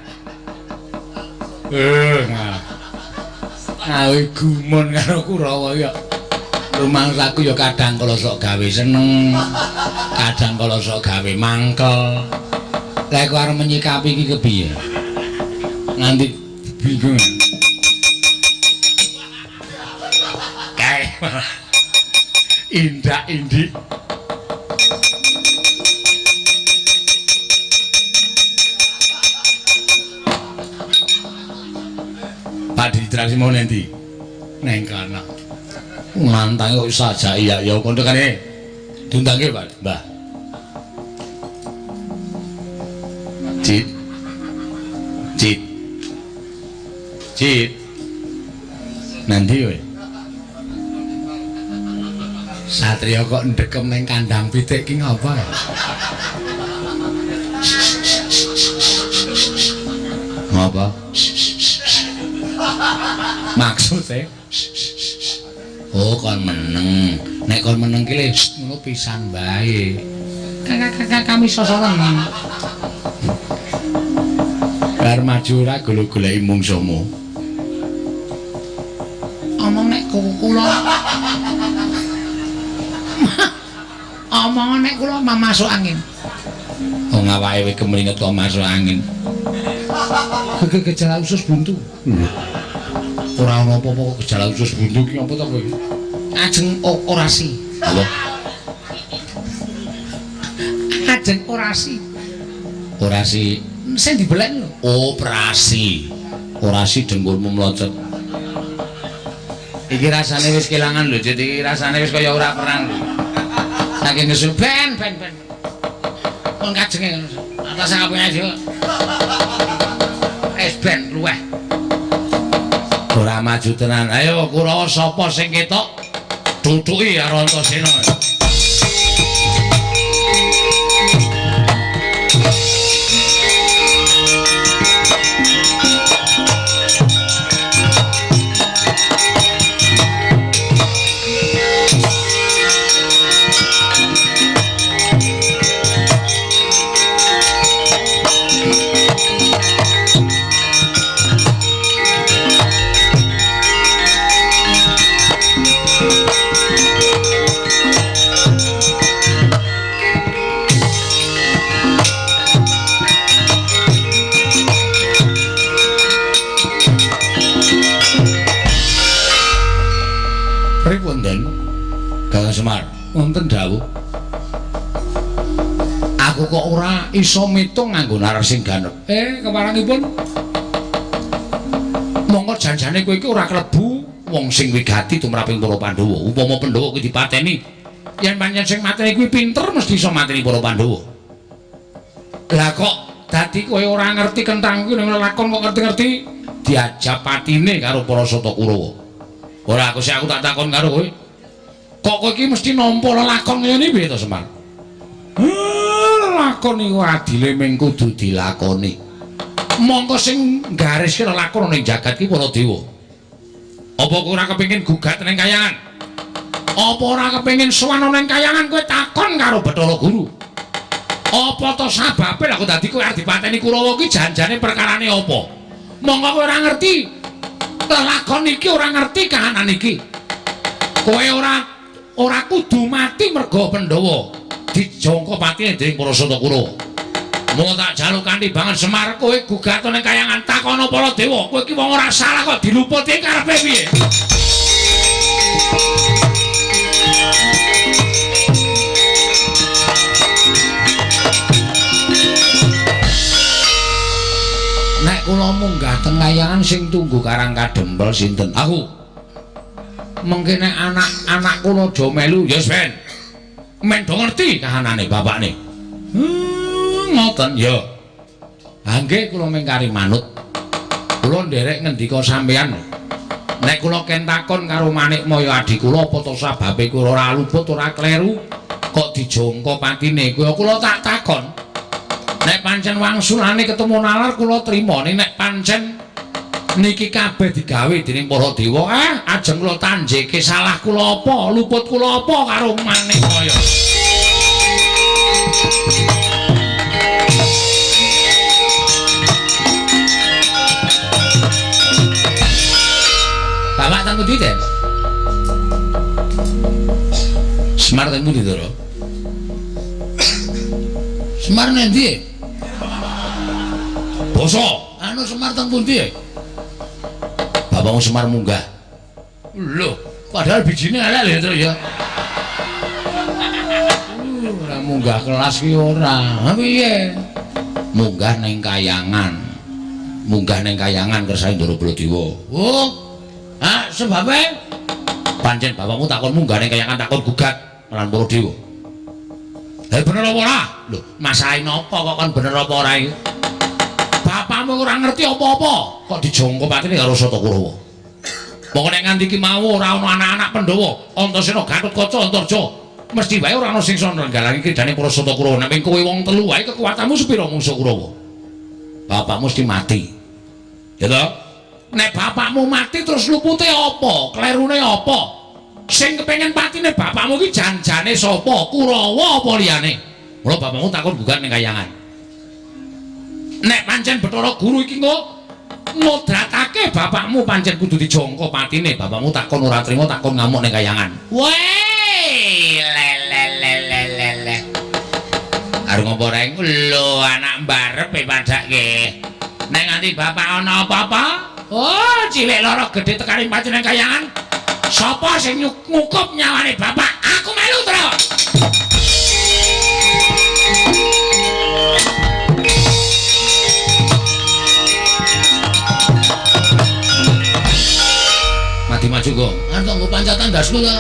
Awe gumun karo Kurawa ya. Rumangsaku ya kadang kala sok gawe seneng, kadang kala sok gawe mangkel. Lah aku arep menyikapi iki kepiye? Nganti bingung. Kae malah indak-indik. Pak Ditra mau nanti neng kana. Nantang kok saja iya ya kono kene. Diundangke Pak, Mbah. Cit. Cit. Cit. Nanti kowe. Satria kok ndekem neng kandang pitik ki ngapa ya? Ngapa? Maksudnya oh kon meneng. Nek kon meneng ki le ngono pisan bae. Kakak kami sosoran. Bar maju ora golek-goleki mungsuhmu. Omong nek kula omong nek kula masuk angin. Wong awake wis kemringet kok masuk angin. Gejala usus buntu. Ora ana apa-apa kok gejala usus buntu ki apa to kowe? Ajeng orasi. Apa? Ajeng orasi. Orasi sing dibelek lho. Operasi. Orasi dengkulmu mlocot. Iki rasane wis kelangan lho, Cit. Iki rasane wis kaya ora perang lho. Saking ngesu ben ben ben. Kon kajenge ngono. Atas kabeh aja. Es ben luweh. Ora maju tenan. Ayo Kurawa sapa sing ketok? Tutuki karo Antasena. Pripun, Den? Kakang Semar, wonten dawuh. Aku kok ora iso mitung nganggo nalar sing ganep. Keparangipun. Monggo janjane kowe iki ora klebu wong sing wigati tumraping para Pandhawa. Upama Pandhawa kuwi dipateni, yen pancen sing mateni kuwi pinter mesti iso mateni para Pandhawa. Lah kok dadi kowe ora ngerti kentang kuwi ning lakon kok ngerti-ngerti diajap patine karo para Sata Kurawa. Ora aku sih aku tak takon karo kowe. Kok kowe iki mesti nampa lelakon ngene piye to, Semar? Lelakon iku adile mung kudu dilakoni. Mongko sing gariske lelakon ning jagat ki para dewa. Apa kowe ora kepengin gugat ning kayangan? Apa ora kepengin sowan ning kayangan kowe takon karo Bathara Guru? Apa to sababe lha kok dadi kowe arep dipateni Kurawa ki janjane perkarane apa? Mongko kowe ora ngerti lelakon iki ora ngerti kahanan iki. Kowe ora kudu mati merga Pandhawa dijangka patine dening para Sata Kurawa. Mula tak jaluk kanthi banget Semar kowe gugat ning kayangan takono para dewa. Kowe iki wong ora salah kok diluputi karepe piye? Nek kula munggah teng kayangan sing tunggu Karang Kadempel sinten? Aku. Mengke nek anak-anak kula do melu ya wis ben. Men do ngerti kahanane bapakne. Ngoten ya. Ha nggih kula mengkari manut. Kula nderek ngendika sampeyan. Nek kula ken takon karo Manikmaya adi kula apa to sababe kula ora luput ora kleru kok dijangka patine kuwi kula tak takon. Nek pancen wangsulane ketemu nalar kula trima, nek pancen Niki kabeh digawe dening para dewa. Ah, ajeng kula tanjeke salah kula apa, luput kula apa karo Manikaya. Bapak teng pundi, Den? Semar teng pundi, Ndara? Semar nendi? Basa. Anu Semar teng pundi? Bapakmu Semar munggah. Lho, padahal bijine elek lho ya. Ora munggah kelas ki ora. Ha piye? Munggah ning kayangan. Munggah ning kayangan kersane Ndara Baladewa. Oh. Ha, sebabe pancen bapakmu takon munggah ning kayangan takon gugat lan para dewa. Lah bener apa ora? Lho, masalahe napa kok kon bener apa ora iki? Bapakmu ora ngerti apa-apa, kok dijongko patine karo Sata Kurawa. Pokoke nek nganti ki mau ora ana anak-anak Pandhawa, Antasena, Gatotkaca, Antarja, mesti wae ora ana sing iso nenggalangi kridane para Sata Kurawa. Nek kowe wong telu wae kekuatanmu sepira mungsuh Kurawa? Bapakmu mesti mati. Ya toh? Nek bapakmu mati terus lupute apa? Klerune apa? Sing kepengin patine bapakmu ki janjane sapa? Kurawa apa liyane? Mula bapakmu takon gugat ning kayangan. Nek pancen Bathara Guru iki engko ngodratake bapakmu pancen kudu dijangka patine. Bapakmu takon ora trima, takon ngamuk ning kayangan. Weh, le le le le le le. Arep ngopo reng? Lho, anak mbarep e padake. Nek nganti bapak ana apa-apa, oh, cilik lara gedhe tekaning patine ning kayangan. Sapa sing ngukup nyawane bapak? Aku melu, Tru. Mati maju kok. Arep nggo pancatan ndasku ta.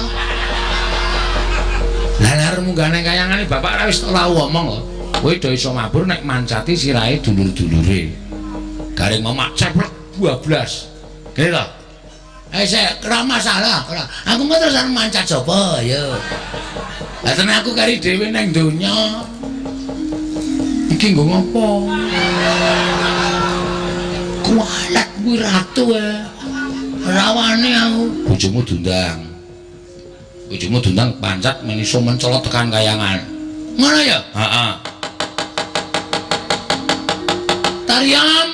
Lah arep munggah ning kayangane bapak ora wis tau omong kok. Kowe do iso mabur nek mancati sirahe dulur-dulure. Garing mamak ceplek 12. Kene ta? Eh sik, ora masalah, ora. Aku engko terus arep mancat sapa ya. Lah tenan aku kari dhewe ning donya. Iki nggo ngopo? Kualat kuwi ratu e. Rawane aku. Bojomu diundang. Bojomu diundang pancat men iso mencolot tekan kayangan. Ngono ya? Heeh. Tarian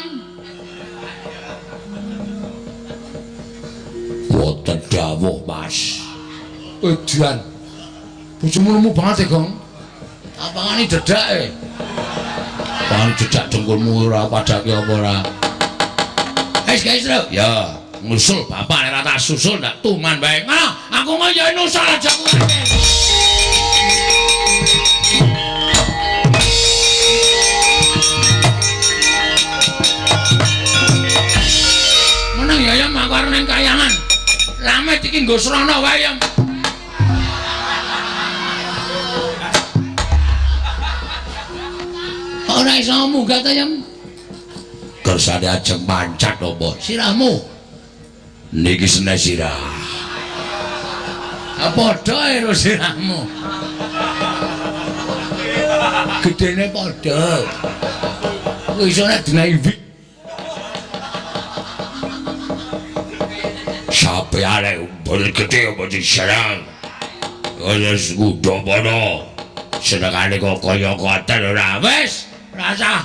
wonten dawuh, Mas. Edan. Bojomu lemu banget e, Gong. Apangane dedak e. Apangane dedak dengkulmu ora padake apa ora. Wis guys, Tru. Ya, ngusul bapak nek ora tak susul ndak tuman bae. Ngono, aku ngoyo ya nusul aja aku. Meneng ya ya aku arep ning kayangan. Lamet iki nggo srana wae ya. Ora iso munggah ta ya. Kersane ajeng mancat apa? Sirahmu. Niki seneh sirah. Ha padha karo sirahmu. Gedene padha. Kuwi iso nek dinaiki wit. Sampeyan umbul gedhe apa diserang. Kaya kuda padha. Senengane kok kaya koten ora. Wis, rasah.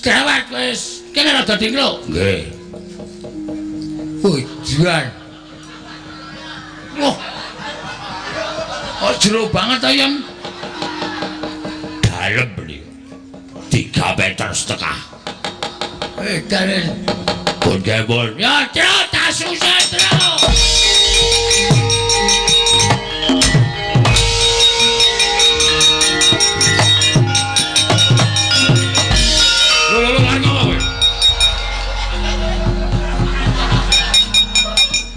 Dewek wis. Kene rada dingkluk. Nggih. Ujian. Wah. Oh, jero banget ta, Yem. Dalem niku. 3,5 meter. Edan. Pun kepun. Ya, Tru, tak susah, Tru. Lho, lho, lho, arep ngopo kowe?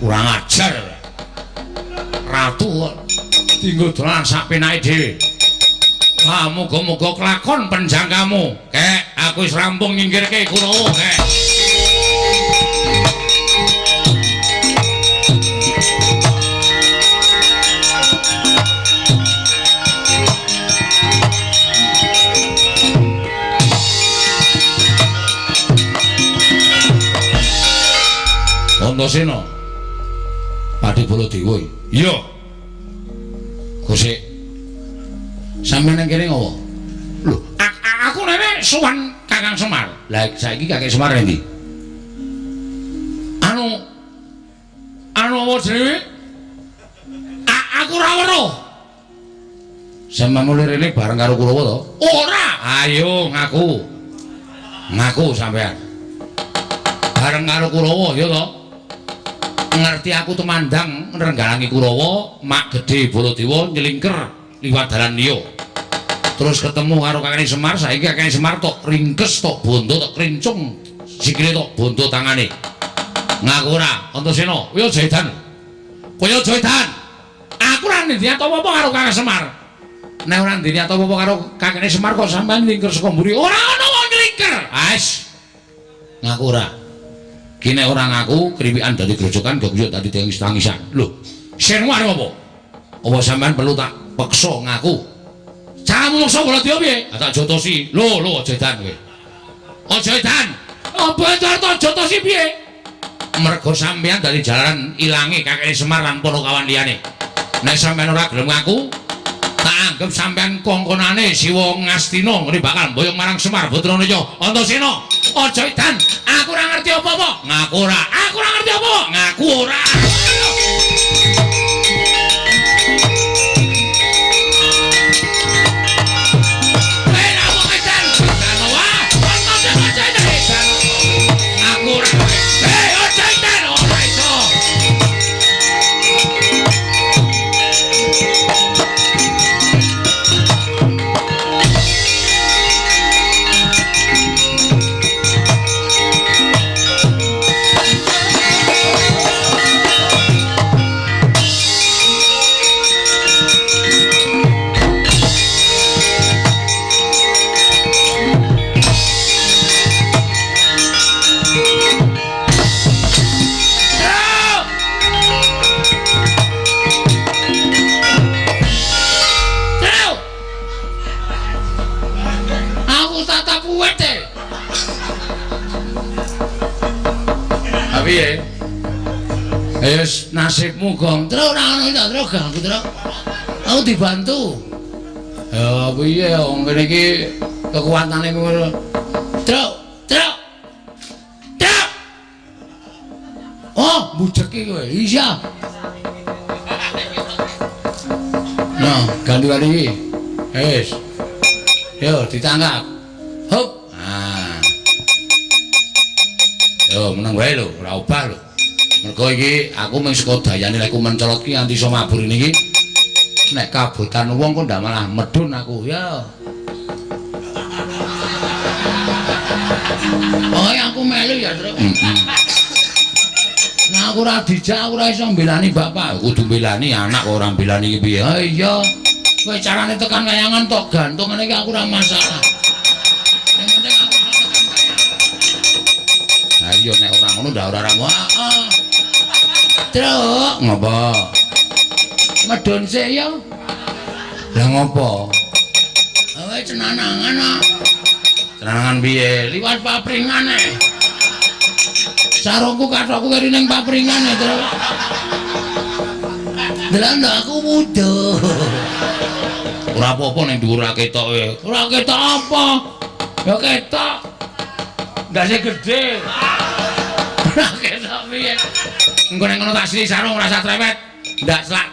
Kurang ajar. Ratu kok dinggo dolan sak penake dhewe. Ah, muga-muga kelakon penjangkamu. Kek, aku wis rampung nyingkirke Kurawa, kek. Antasena. Patih Baladewa. Iya. Kosek. Sampeyan nang kene ngopo? Lho, aku nene sowan Kakang Semar. Lah saiki Kakek Semar endi? Anu anu apa jenenge? Aku ora weruh. Sampeyan mulih rene bareng karo Kurawa to? Ora. Ayo ngaku. Ngaku sampean. Bareng karo Kurawa ya to? Ngerti aku tumandang nrenggalangi Kurawa, mak gedhe Baladewa nyelingker liwat dalan liya. Terus ketemu karo Kakang Semar, saiki Kakang Semar tok ringkes, tok bondo, tok krincung, sikile tok bondo tangane. Ngaku ora, Antasena, kowe aja edan. Kowe aja edan. Aku ora ndek apa-apa karo Kakang Semar. Nek ora ndek apa-apa karo Kakang Semar kok sampean nyelingker saka mburi. Ora ana wong nyelingker. Ais. Ngaku ora. Ki nek ora ngaku, kriwikan dadi grojokan, goguyuk dadi tangis-tangisan. Lho, senmu arep apa? Apa sampean perlu tak peksa ngaku? Caramu meksa Baladewa piye? Ah, tak jotosi. Lho, lho aja edan kowe. Aja edan. Apa cara tak jotosi piye? Mergo sampean dadi jalaran ilange Kakek Semar lan para kawan liyane. Nek sampean ora gelem ngaku, tak anggap sampean kongkonane Siwa Ngastina ngene bakal mboyong marang Semar Butranaya. Antasena, aja edan. Aku ora ngerti apa-apa. Ngaku ora. Aku ora ngerti apa-apa. Ngaku ora. Piye? Wis nasibmu, Gong. Truk ora ono ta, Truk ganggu, Truk. Aku dibantu. Ya piye wong kene iki kekuatane ngono. Truk, Truk. Truk. Oh, bujeki kowe. Iya. Nah, ganti kali iki. Wis. Yo ditangkap. Hup. Yo meneng wae lho, ora obah lho. Mergo iki aku mung saka dayane lek mencolot ki nganti iso mabur niki. Nek kabotan wong kok ndak malah medhun aku ya. Oh, aku melu ya, Truk. Heeh. Nah, aku ora dijak, aku ora iso mbelani bapak. Kudu mbelani anak kok ora mbelani iki piye? Ha iya. Kowe carane tekan kayangan tok gantung ngene iki aku ora masalah. Sing penting aku iso tekan kayangan. Ha iya nek ora ngono ndak ora ramu. Heeh. Truk, Ngopo? Medhun sik ya. Lah ngopo? Kowe cenanangan ah. Cenanangan piye? Liwat papringan e. Sarungku kathokku keri ning papringan e, Truk. Delok ndak aku wuduh. Ora apa-apa ning dhuwur ora ketok kowe. Ora ketok apa? Ya ketok. Ndase gedhe. Ora ketok piye? Engko nek ngono tak sili sarung ora usah trewet. Ndak selak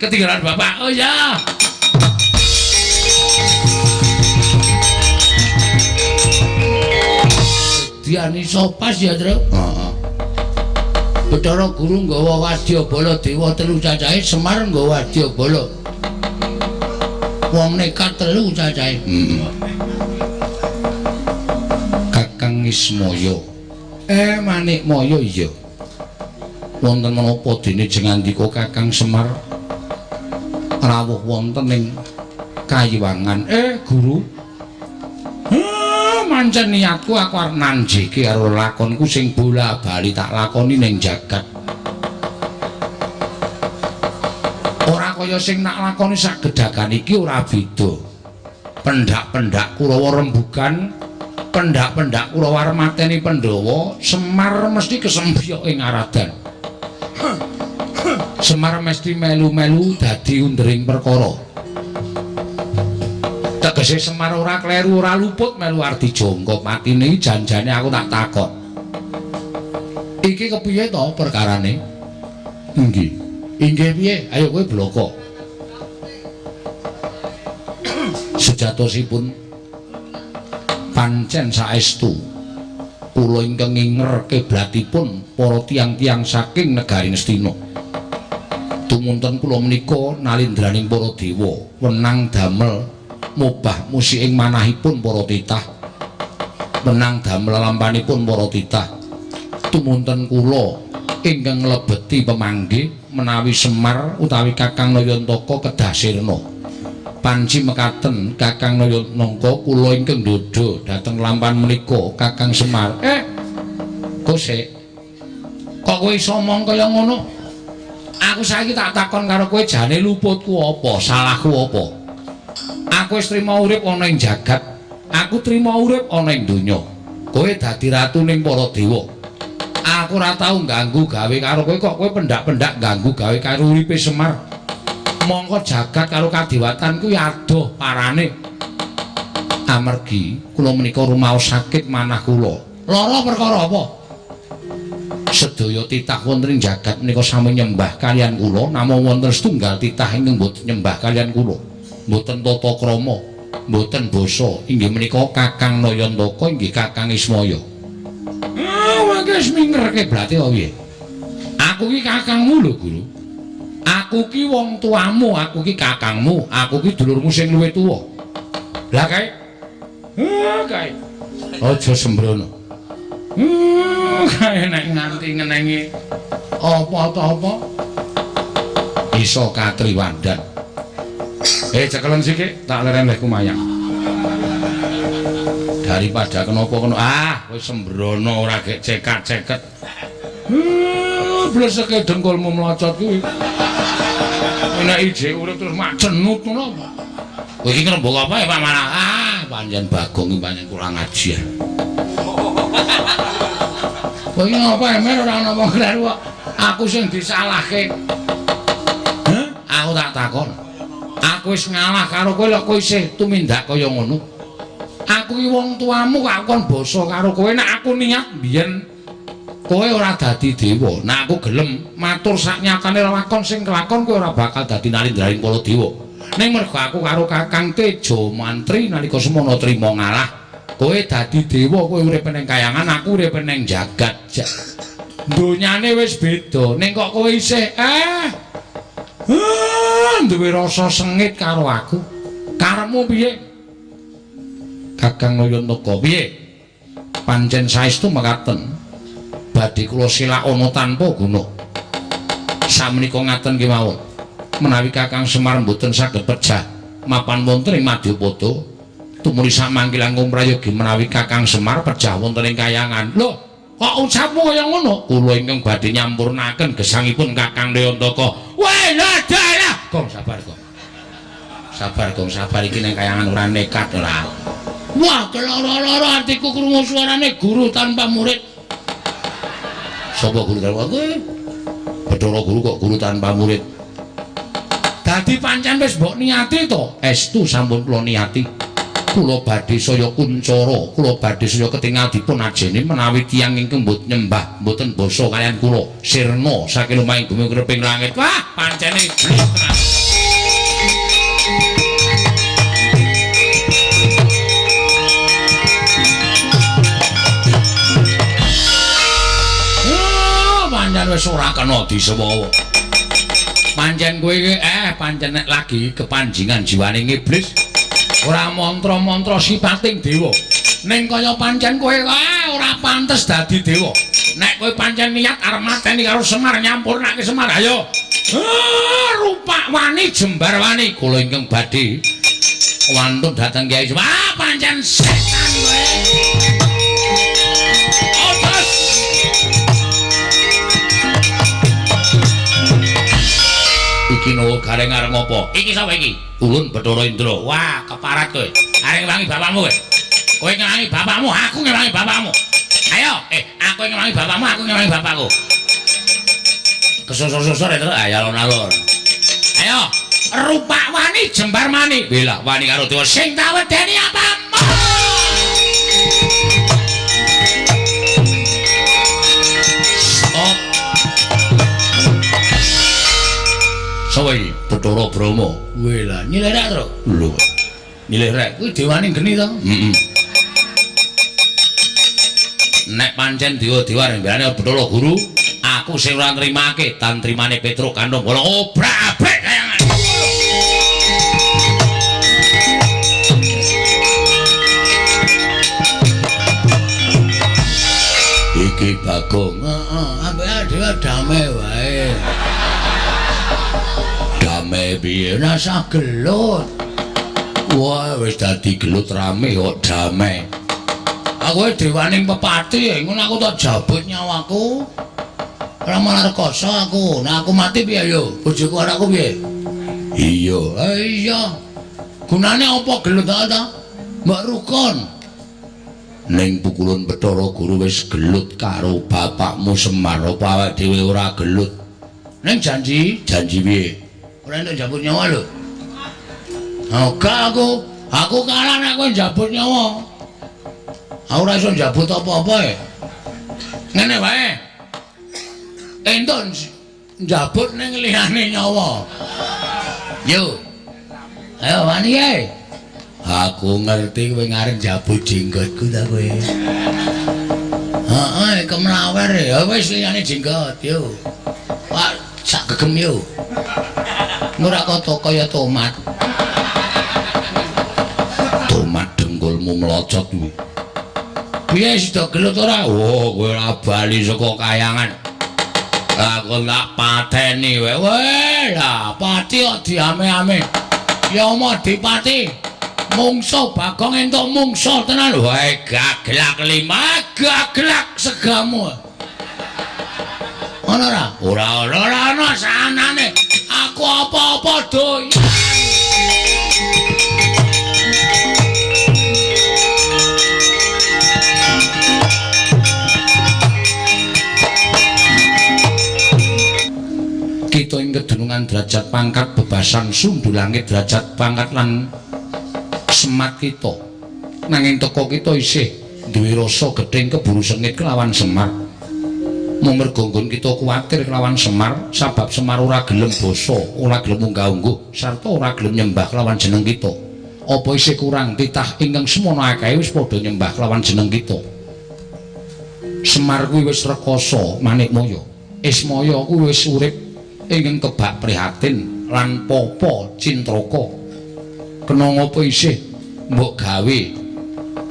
ketinggalan bapak. Oh ya. Diani sopas ya, Truk. Heeh. Bathara Guru nggawa wadyabala dewa telu cacahe, Semar nggawa wadyabala. Wong nekat telu cacahe. Heeh. Kakang Ismaya. Manikmaya iya. Wonten menapa dene jengandika Kakang Semar rawuh wonten ing kayiwangan. Guru. Pancen niatku aku arep nanjiki karo lakonku sing bola-bali tak lakoni ning jagat. Ora kaya sing nak lakoni sak gedagan iki ora beda. Pendak-pendak Kurawa rembugan Pendak-pendak Kurawa arep mateni Pandhawa, Semar mesti kesempyok ing aradan. Semar mesti melu-melu dadi undering perkara. Tegese Semar ora kleru, ora luput melu arep dijongkok matine janjane aku tak takon. Iki kepiye to perkarane? Inggih. Inggih piye? Ayo kowe bloko. Sejatosipun pancen saestu kula ingkang nginger kiblatipun para tiyang-tiyang saking negari Ngastina. Tumunten kula menika nalindraning para dewa wenang damel mobah musik ing manahipun para titah, wenang damel lampanipun para titah. Tumunten kula ingkang nglebeti pemanggih menawi Semar utawi Kakang Nayantaka kedah sirna. Panci mekaten Kakang Nayantaka kula ingkang ndhodha dhateng lampan menika Kakang Semar. Kosek. Kok kowe iso omong kaya ngono? Aku saiki tak takon karo kowe jane luputku apa, salahku apa? Aku wis trima urip ana ing jagat, aku trima urip ana ing donya. Kowe dadi ratu ning para dewa. Aku ora tau ganggu gawe karo kowe kok kowe pendak-pendak ganggu gawe karo uripe Semar. Mongko jagat karo kadewatan kuwi adoh parane. Amargi kula menika rumaos sakit manah kula. Lara perkara apa? Sedaya titah wonten ing jagat menika sami nyembah kaliyan kula, namung wonten setunggal titah ingkang mboten nyembah kaliyan kula. Mboten tata krama, mboten basa, inggih menika Kakang Nayantaka inggih Kakang Ismaya. Ah, wis minger kiblate kok piye? Aku ki kakangmu lho, Guru. Aku ki wong tuamu, aku ki kakangmu, aku ki dulurmu sing luwih tuwa. Lah kae. Kae. Aja sembrono. Kae nek nganti ngenengi apa ta apa iso katriwandan. Cekelen sithik tak leren leh kumayang. Daripada kenapa kena kowe sembrono ora gek cekat-ceket. Bleseke dengkulmu mlocot kuwi. Nek ijek urip terus mak cenut ngono apa? Kowe iki ngrembaka apa ya Pak malah? Pancen Bagong iki pancen kurang ajar. Kowe iki ngapa emer ora ana wong kleru kok. Aku sing disalahke. Heh, aku tak takon. Aku wis ngalah karo kowe lho kowe isih tumindak kaya ngono. Aku iki wong tuamu kok aku kon basa karo kowe nek aku niat mbiyen kowe ora dadi dewa. Nek aku gelem matur sak nyatane lakon sing kelakon kowe ora bakal dadi nalindraning para dewa. Ning mergo aku karo Kakang Teja Mantri nalika semono trima ngalah, kowe dadi dewa, kowe urip ning kayangan, aku urip ning jagat. Donyane wis beda. Ning kok kowe isih duwe rasa sengit karo aku. Karepmu piye? Kakang Nayantaka piye? Pancen saestu mekaten. Badhe kula selak ana tanpa guna. Samenika ngaten kemawon. Menawi Kakang Semar mboten saged pejah mapan wonten ing Madyapada, tumuli samangke langkung prayogi menawi Kakang Semar pejah wonten ing kayangan. Lho, kok ucapmu kaya ngono? Kula ingkang badhe nyampurnaken gesangipun Kakang Nayantaka. Weh, lah dalah. Gong sabar, Gong. Sabar, Gong, sabar iki ning kayangan ora nekat ora. Wah, keloro-loro atiku krungu suarane guru tanpa murid. Sapa guru tanpa kowe? Bathara guru kok guru tanpa murid. Dadi pancen wis mbok niati to? Estu sampun kula niati. Kula badhe saya kuncara, kula badhe saya ketingal dipun ajeni menawi tiyang ingkang mboten nyembah, mboten basa kaliyan kula sirna saking lumahing bumi kreping langit. Wah, pancene iblis tenan. Pancen wis ora kena disewowo. Pancen kowe iki pancen nek lagi kepanjingan jiwane iblis ora mantra-mantra sipating dewa. Ning kaya pancen kowe ora pantes dadi dewa. Nek kowe pancen niat arep mateni karo Semar nyampurnake Semar, ayo. Rupak wani jembar wani kula ingkang badhe wantun dhateng Kyai Semar. Pancen setan kowe. Otos. Iki no gareng arep ngopo? Iki sapa iki? Ulun Bathara Indra. Wah, keparat kowe. Arep ngwangi bapakmu kowe. Kowe ngewangi bapakmu, aku ngewangi bapakmu. Ayo, aku ngewangi bapakmu, aku ngewangi bapakku. Kesusur-susur ya, Truk. Ayo alon-alon. Ayo, rupak wani jembar mani. Bila wani karo dewa sing tak wedeni apamu? Stop. Sapa iki? Bathara Brahma. Wela, nyilih rek, Truk. Lho. Nyilih rek kuwi dewane geni to? Heeh. Nek pancen dewa-dewa rembelane Bathara Guru, aku sing ora nrimake tantrimane Petruk Kandung Bolong obrak-abrik kayangan. Iki Bagong. Heeh, ambek dhewe damai wae. Damai piye? Rasah gelut. Wah, wis dadi gelut rame kok damai. Aku dewaning pepati, ngono aku tak jabut nyawaku. Ora malah rekoso aku. Nah aku mati piye yo? Bojoku anakku piye? Iya. Iya. Gunane apa gelut ta? Mbok rukun. Ning pukulun Bathara Guru wis gelut karo bapakmu Semar, apa awake dhewe ora gelut? Ning janji, janji piye? Ora entuk jabut nyawa lho. Oga aku, aku kalah nek kowe njabut nyawa. Aku ora iso njabut apa-apa e. Ngene wae. Entuk njabut ning liyane nyawa. Yo. Ayo wani e. Aku ngerti kowe ngarep njabut jenggotku ta kowe. Heeh, kemlawer ya wis liyane jenggot yo. Pak sak gegem yo. Ora kaya kaya tomat. Tomat dengkulmu melocot kuwi. Piye sida gelut ora? Oh, kowe ora bali saka kayangan. Aku tak pateni wae. Weh, lah pati kok diame-ame. Ya omo dipati. Mungso Bagong entuk mungso tenan. Wae gaglak lima, gaglak segamu. Ana ora? Ora ana, ora ana sanane. Aku apa-apa doyan. Kita ing kedunungan derajat pangkat bebasan sumbu langit derajat pangkat lan semat kita. Nanging teka kita isih duwe rasa gething keburu sengit kelawan Semar. Mung merga nggon kita kuwatir kelawan Semar sabab Semar ora gelem basa, ora gelem unggah-ungguh sarta ora gelem nyembah kelawan jeneng kita. Apa isih kurang titah ingkang semono akeh wis padha nyembah kelawan jeneng kita. Semar kuwi wis rekoso manikmaya. Ismaya kuwi wis urip ingkang kebak prihatin lan popo cintraka. Kena ngapa isih mbok gawe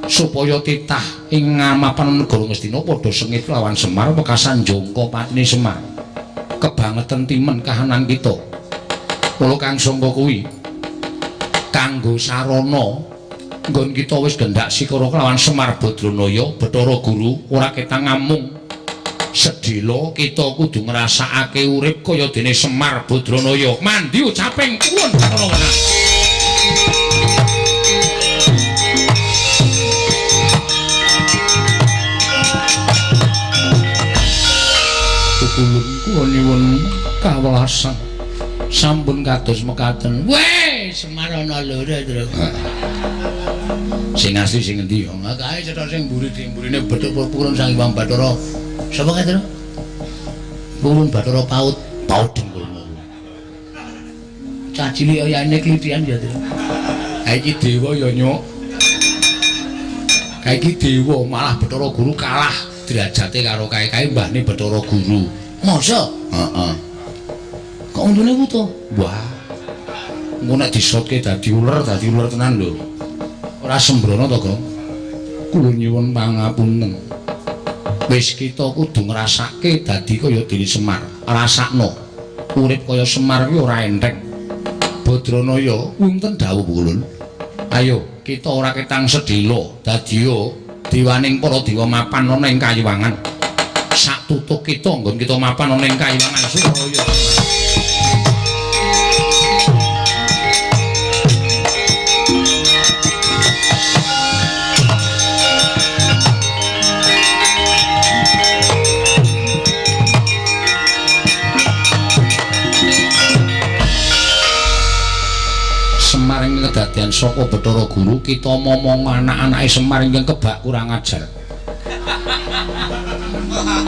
supaya titah ing ngamapan negara Ngastina padha sengit lawan Semar wekasan jangka patine Semar. Kebangetan timen kahanan kita. Mula kang sangka kuwi kanggo sarana nggon kita wis gendak sikara kelawan Semar Badranaya Bathara Guru ora ketang ngamung sedhela kita kudu ngrasakake urip kaya dene Semar Badranaya. Mandi ucaping kuwun Bathara Wenang. Pukulun kula nyuwun kawelasan sampun kados mekaten. Weh, Semar ana loro, Truk. Sing asli sing endi ya? Kae cetha sing mburi dimburine bethuk pukulun Sang Hyang Bathara. Sapa kae, Truk? Pukulun Bathara Paut. Paut dengkulmu. Cah cilik oyane klithian ya, Truk. Kae iki dewa ya, Nyuk. Kae iki dewa malah Bathara Guru kalah derajate karo kae-kae mbahne Bathara Guru. Masa? Heeh. Kok untune wuta? Wah. Engko nek disotke dadi uler tenan lho. Ora sembrono to, Gong? Kula nyuwun pangapunten. Wis kita kudu ngrasake dadi kaya dene Semar. Rasakno. Urip kaya Semar kuwi ora enteng. Badranaya wonten dawuh kula. Ayo, kita ora ketang sedhela dadiya dewaning para dewa mapan ana ing kayiwangan. Sak tutuk kita nggon kita mapan ana ing kayiwangan Suralaya. Kabektian saka Bathara Guru kita momong anak-anake Semar ingkang kebak kurang ajar.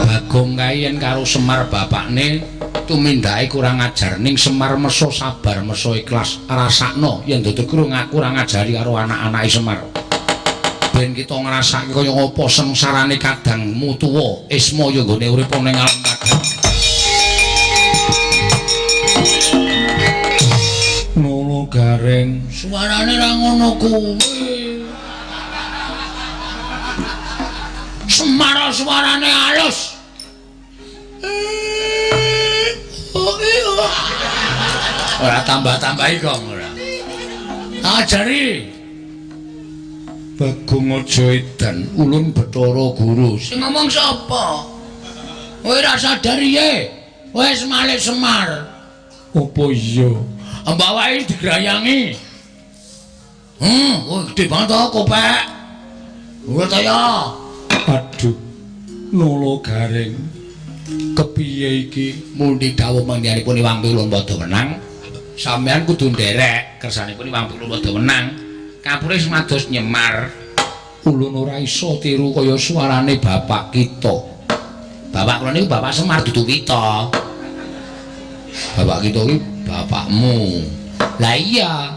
Bagong kae yen karo Semar bapakne tumindake kurang ajar ning Semar meso sabar meso ikhlas rasakno yen dudu kurang ngajari karo anak-anake Semar. Ben kita ngrasake kaya ngapa sengsarane kadangmu tuwa Ismaya nggone urip ning alam kadang. Ngono Gareng, suarane ra ngono kuwi. Semar suarane halus. Ora tambah-tambahi kok ora. Ajari. Bagong aja edan, ulun Bathara Guru. Sing ngomong sapa? Kowe ora sadar ye. Wis malih Semar. Apa iya? Mbak wae digrayangi. Kowe gedhe banget to kopek. Kowe ta ya. Aduh. Lolo Gareng. Kepiye iki? Mundi dawuh mangdianipun Iwang Pilun padha wenang. Sampeyan kudu nderek kersanipun Iwang Pilun padha wenang. Kapure sumados nyemar. Ulun ora iso tiru kaya suarane bapak kita. Bapak kula niku Bapak Semar dudu kita. Bapak kita iki bapakmu. Lah iya.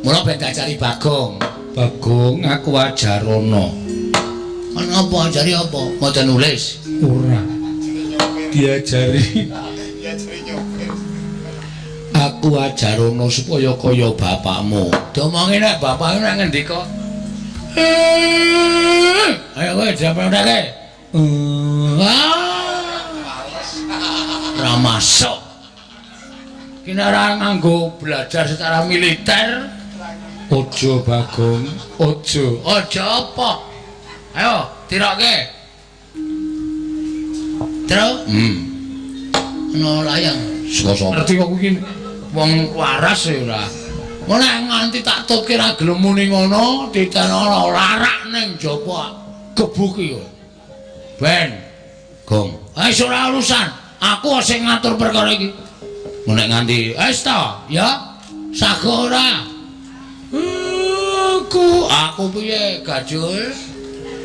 Mula ben diajari Bagong. Bagong aku ajarono. Ana apa ajari apa? Maca nulis. Ora. Diajari. Aku ajarono supaya kaya bapakmu. Diomongi nek bapakmu nek ngendika. Ayo kowe diapake. Ora masuk. Ki nek ora nganggo belajar secara militer. Aja Bagong, aja. Aja apa? Ayo tiroke. Terus? Ana layang. Saka Ngerti kok kuwi wong waras ya ora. Nek nganti tak tutke ra gelem muni ngono, ditenono larak ning jaba gebuki yo. Ben, Gong. Wis ora urusan. Aku sing ngatur perkara iki. Nek nganti wis ta, ya. Sago ora. Aku piye, Gajul?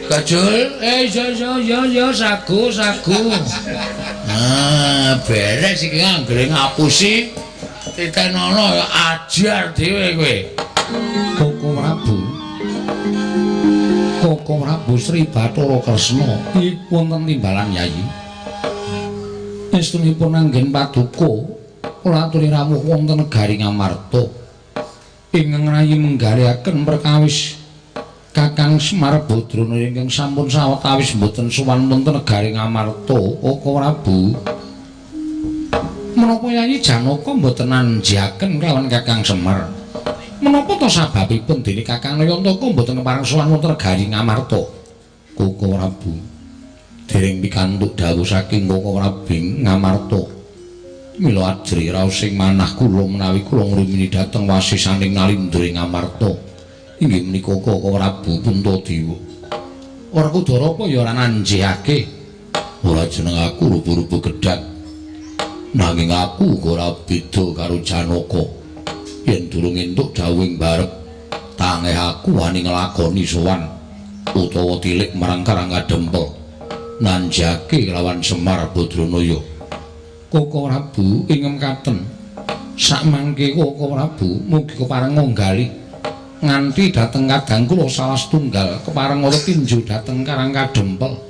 Gajul, iya iya iya sago sago. Ah, beres iki anggere ngapusi. Titenono ajar dhewe kowe. Koko Prabu. Koko Prabu Sri Bathara Kresna iki wonten timbalan Yayi. Estunipun anggen paduka kula aturi rawuh wonten negari Ngamarta. Ingkang rayi menggalihaken perkawis Kakang Semar Badrana ingkang sampun sawetawis mboten sowan wonten negari Ngamarta. Koko Prabu. Menapa Yayi Janaka mboten nanjiaken kelawan Kakang Semar? Menapa to sababipun dene Kakang Nayantaka mboten kepareng sowan wonten negari Ngamarta? Koko Prabu. Dereng pikantuk dawuh saking Koko Prabu Ngamarta. Mila ajri raos sing manah kula menawi kula ngrumini dhateng wasisaning Nalindra ing Ngamarta. Inggih menika Koko Prabu Puntadewa. Werkudara apa ya ora nanjihake? Ora jeneng aku rupa-rupa gedhak. Nanging aku uga ora beda karo Janaka. Yen durung entuk dawuhing barep, tangeh aku wani nglakoni sowan utawa tilik marang Karang Kadempel. Nanjake lawan Semar Badranaya. Koko Prabu ing mekaten. Sakmangke Koko Prabu mugi kepareng ngonggali nganti dhateng kadang kula salah setunggal kepareng ora tinju dhateng Karang Kadempel.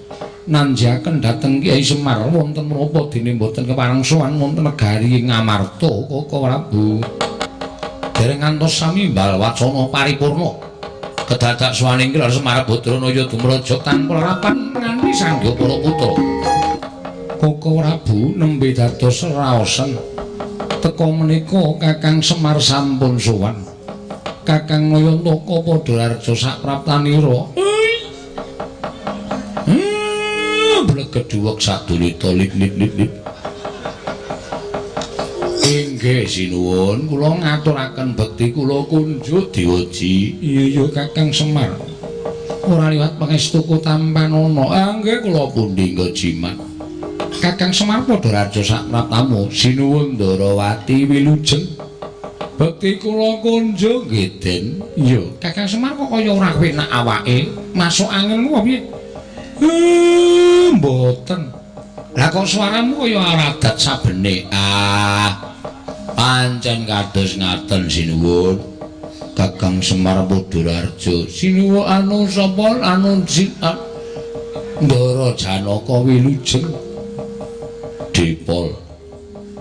Nanjaken dhateng Kyai Semar wonten menapa dene mboten kepareng sowan wonten negari Ngamarta Koko Prabu. Dereng ngantos sami mbal wacana paripurna. Kedadak sowaning Ki Semar Badranaya dumraja tanpa lerapan nganti sangga para putra. Koko Prabu nembe dados raosen. Teka menika Kakang Semar sampun sowan. Kakang Nayantaka padha raja sapraptanira. Blegeduwek sadulita lip lip lip lip. Inggih sinuwun, kula ngaturaken bekti kula kunjuk diwaji. Iya iya Kakang Semar. Ora liwat pangestu tampanana. Ah nggih kula pundi jimat. Kakang Semar padha raja sapraptamu. Sinuwun Ndarawati wilujeng. Bekti kula kunjung nggih, Den. Iya, Kakang Semar kok kaya ora penak awake, masuk angin ku piye? Mboten. Lah kok suaramu kaya aradat sabene? Ah, pancen kados ngaten sinuwun. Kakang Semar Bodorarjo. Sinuwun anu sapa anu Ndara Janaka wilujeng. Dipol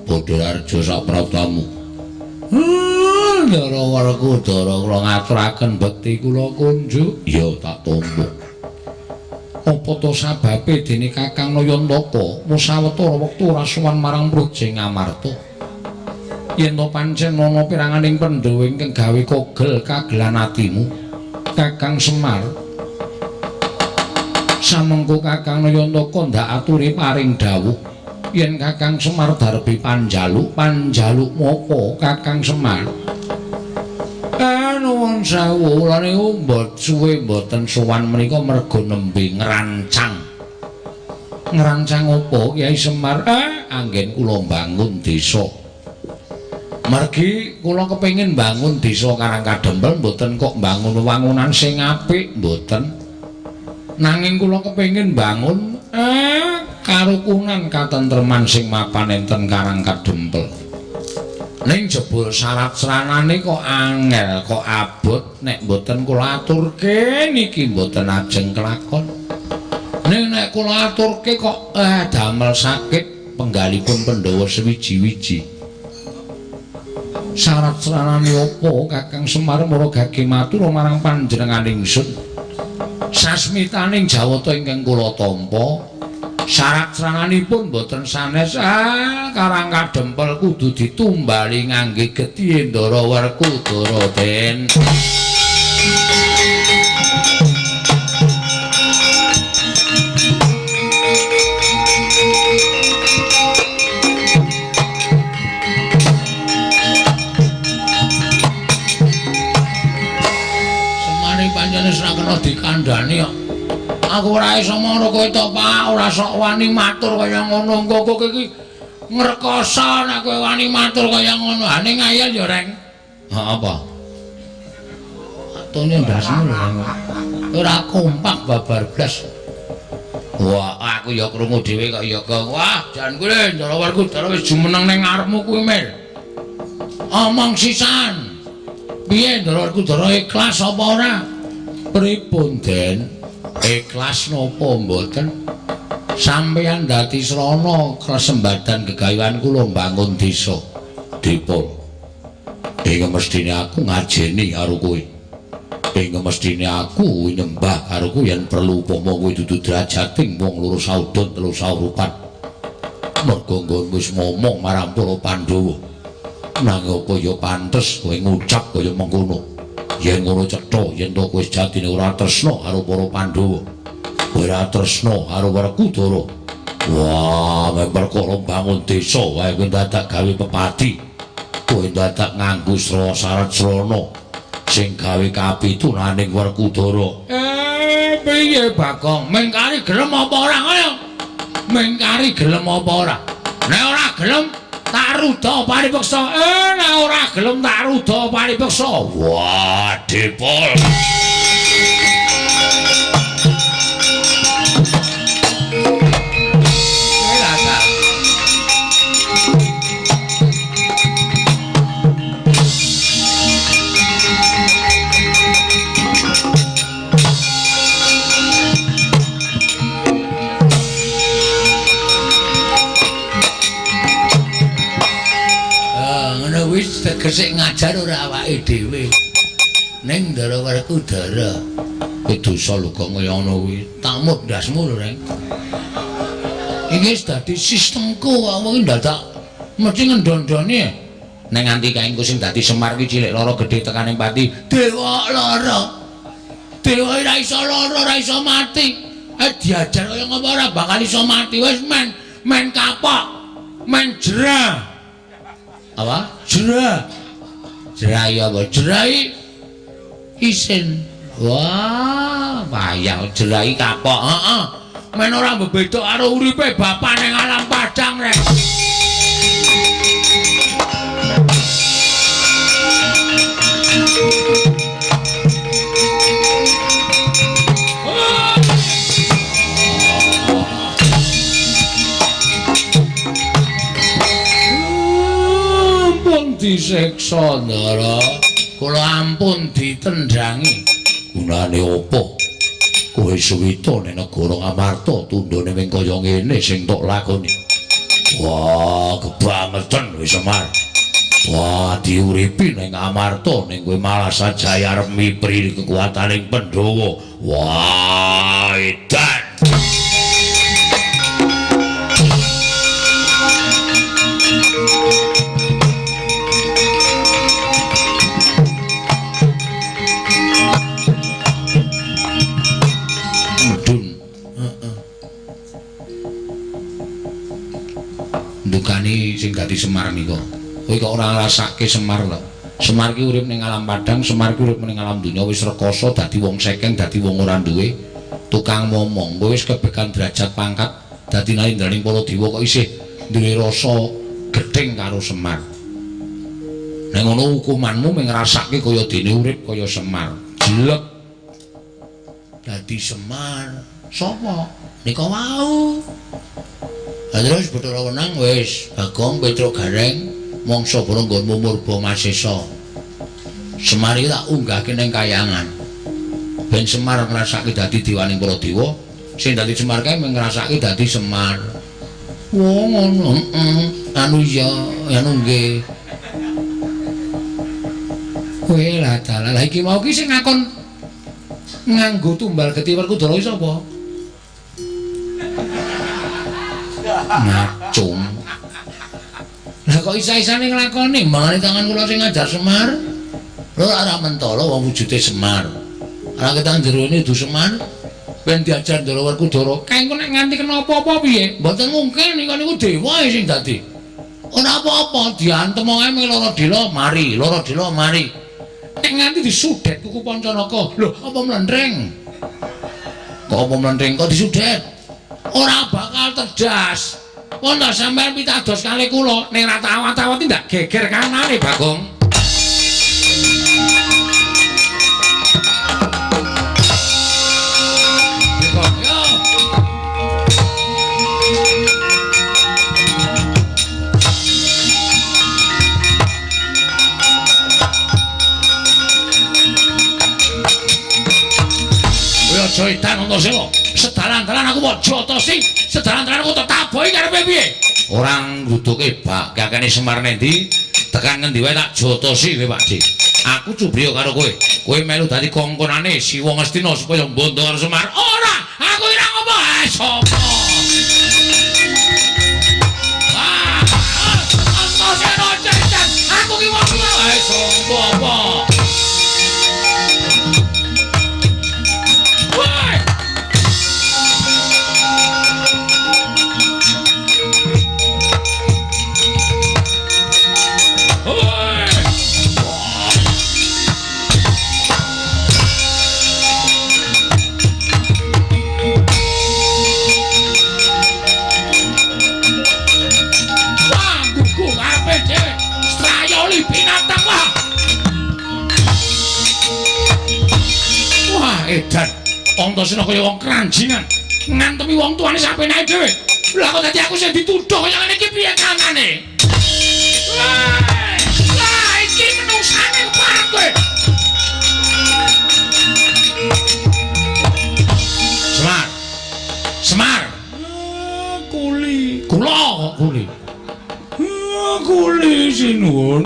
Bodorarjo saprabtamu. Ndara Werkudara kula ngaturaken bekti kula kunjuk. Ya tak tampa. Apa to sababe dene Kakang Nayantaka musawetara wektu ora sowan marang Praja Ngamarta? Yen to pancen ana peranganing Pandhawa ingkang gawe kogel kagelan atimu, Kakang Semar. Samengko Kakang Nayantaka ndak aturi paring dawuh yen Kakang Semar darbi panjaluk, panjalukmu apa Kakang Semar? Nuwun sewu, kula niku mbot suwe mboten sowan menika merga nembe ngrancang. Ngrancang apa Kyai Semar? Anggen kula mbangun desa. Mergi kula kepengin mbangun desa Karang Kadempel mboten kok mbangun wewangunan sing apik mboten. Nanging kula kepengin mbangun karukunan katentreman sing mapan enten Karang Kadempel. Ning jebul syarat sranane kok angel, kok abot nek mboten kula aturke niki mboten ajeng kelakon. Ning nek kula aturke kok damel sakit penggalipun Pandhawa sewiji-wiji. Syarat sranane apa Kakang Semar mara gage matur marang panjenengan ingsun? Sasmitaning jawata ingkang kula tampa, syarat srananipun mboten sanes. Karang Kadempel kudu ditumbali ngangge getih Ndara Werkudara, Den. Semane pancene ora kena dikandhani kok. Aku ora iso mara kowe to, Pak, ora sok wani matur kaya ngono. Engko kowe iki ngrekoso nek kowe wani matur kaya ngono. Ane ngayal ya, Reng. Ha apa? Atone ndasmu lho, Reng. Ora kompak babar blas. Wah, aku ya krungu dhewe kok ya, Gong. Wah, jan kuwi Ndara Werkudara wis jumeneng ning ngarepmu kuwi, Mil. Omong sisan. Piye Ndara Werkudara ikhlas apa ora? Pripun, Den? Ikhlas napa mboten? Sampeyan dadi srana klesembadan gegayuhan kula mbangun desa. Dipol. Ing mestine aku ngajeni karo kowe. Ing mestine aku nyembah karo kowe yen perlu upama kowe dudu derajating wong loro saudon telu saurupan. Merga nggon wis ngomong marang para Pandhawa. Nanging apa ya pantes kowe ngucap kaya mengkono? Yen ngono cetha yen to kowe sejatine ora tresna karo para Pandhawa. Ora tresna karo Werkudara. Wah, meh perkara bangun desa wae kowe dadak gawe pepati. Kowe dadak nganggo syarat srana sing gawe kapitunaning Werkudara. Piye Bagong? Mengkari gelem apa ora ngono? Mengkari gelem apa ora? Nek ora gelem tak ruda paripeksa. Nek ora gelem tak ruda paripeksa. Wah, Dipol. Tegese ngajar ora awake dhewe. Ning Ndara Werkudara. Kowe dosa lho kok kaya ngono kuwi. Tamut ndasmu lho, Reng. Iki wis dadi sistemku kok iki ndadak mesti ngendon-ndoni. Nek nganti kae engko sing dadi Semar ki cilik lara gedhe tekane pati. Dewa lara. Dewa ora iso lara, ora iso mati. Diajar kaya ngopo ora bakal iso mati. Wis men kapok. Men jerah. Apa? Jerah. Jerah apa? Jerah isin. Wah, payah jerah kapok. Heeh. Men ora mbebeda karo uripe bapak ning alam padang, Rek. Disiksa, Ndara. Kula ampun ditendangi. Gunane apa? Kowe suwita ning negara Ngamarta tundhone ming kaya ngene sing tok lakoni. Wah, kebangetan kowe Semar. Wah, diuripi ning Ngamarta ning kowe malah sajaya arep mipri kekuataning Pandhawa. Wah, edan. Ndukani sing dadi Semar nika. Kowe kok ora ngrasake Semar lho. Semar ki urip ning alam padang, Semar ki urip ning alam donya wis rekoso dadi wong sekeng, dadi wong ora duwe, tukang momong. Kowe wis kebekan derajat pangkat dadi nalindraning para dewa kok isih duwe rasa gething karo Semar. Nek ngono hukumanmu mung ngrasake kaya dene urip kaya Semar. Jelek dadi Semar. Sapa? Nika wau. Lah terus Bathara Wenang wis Bagong Petruk Gareng mangsa bara nggonmu murba Masesa. Semar iki tak unggahke ning kayangan. Ben Semar ngrasake dadi dewaning para dewa, sing dadi Semar kae mung ngrasake dadi Semar. Wah ngono, heeh. Anu ya, anu nggih. Kowe lah dalah, lah iki mau ki sing ngakon nganggo tumbal geti Werkudara iki sapa? Ngacung. Lah kok isa-isane nglakoni? Mangane tangan kula sing ngajar Semar. Lho ora mentala wong wujude Semar. Ora ketang jerone dudu Semar. Ben diajar Ndara Werkudara. Kae engko nek nganti kena apa-apa piye? Mboten mungkin nika niku dewa sing dadi. Ora apa-apa diantem wae ming lara dela mari, lara dela mari. Nek nganti disudet kuku Pancanaka. Lho, apa mlendreng? Kok apa mlendreng kok disudet? Ora bakal terdas. Wong ta sampean pitados kali kula ning ra tawat-tawat ndak geger kanane Bagong. Yo. Kowe aja edan Antasena. Sedalan-dalan aku mau jotosi, sedalan-dalan aku tabohi karepe piye? Ora ngruduke bak kakene Semar nendi, tekan ngendi wae tak jotosi kowe Pak Ji. Aku cubriya karo kowe. Kowe melu dadi kongkonane Siwa Ngastina supaya mbondo karo Semar. Ora, aku ora ngopo. Ah, sapa? Ah, Antasena cetan, aku ki wong tuwa. Ah, sapa apa? Edan, Antasena kaya wong keranjingan, ngantemi wong tuane sapenake dhewe. Lah kok dadi aku sing dituduh kaya ngene iki piye kanane? Lah iki menungsane parek kowe. Semar. Semar. Kuli. Kula kok kuli. Kuli sinuwun.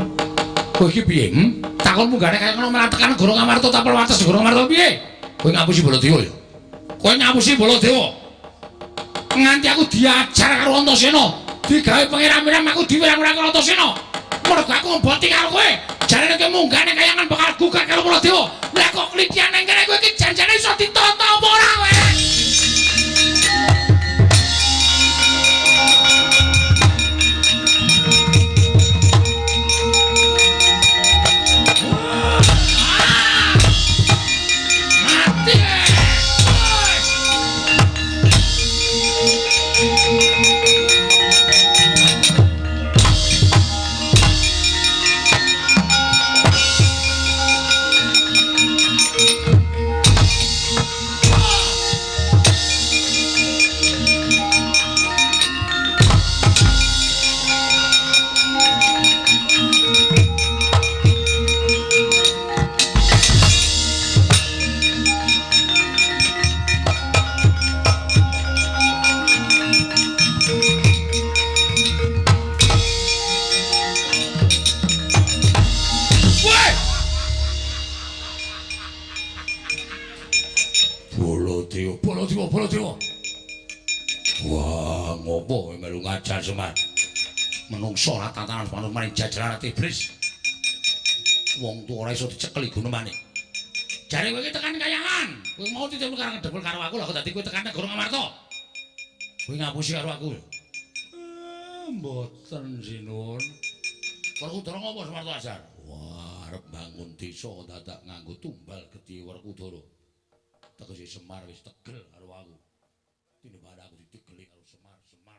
Kowe iki piye? Takon munggane kaya ngono malah tekan negara Ngamarta tapel wates negara Ngamarta piye? Kowe ngapusi Baladewa ya? Kowe ngapusi Baladewa. Nganti aku diajar karo Antasena, digawe pangeran-pangeran aku diwirang-wirang karo Antasena. Mergo aku mboti karo kowe. Jarene kowe munggah ning kayangan bakal gugat karo Baladewa. Lah kok klitian ning kene kowe iki janjane iso ditata apa ora kowe? Baladewa, Baladewa. Wah, ngopo melu ngajar Semar? Menungso ora tatanan manut maring jajaran iblis. Wong tuwa ora iso dicekeli gunemane. Jare kowe iki tekan kayangan. Kowe mau titip karo ngedebel karo aku lha kok dadi kowe tekan negara Ngamarta. Kowe ngapusi karo aku. Mboten sinuwun. Werkudara ngopo Semarta Ajar? Wah, arep bangun desa dadak nganggo tumbal gedhe Werkudara. Tegese Semar wis tegel karo aku. Tinimbang aku ditegeli karo Semar, Semar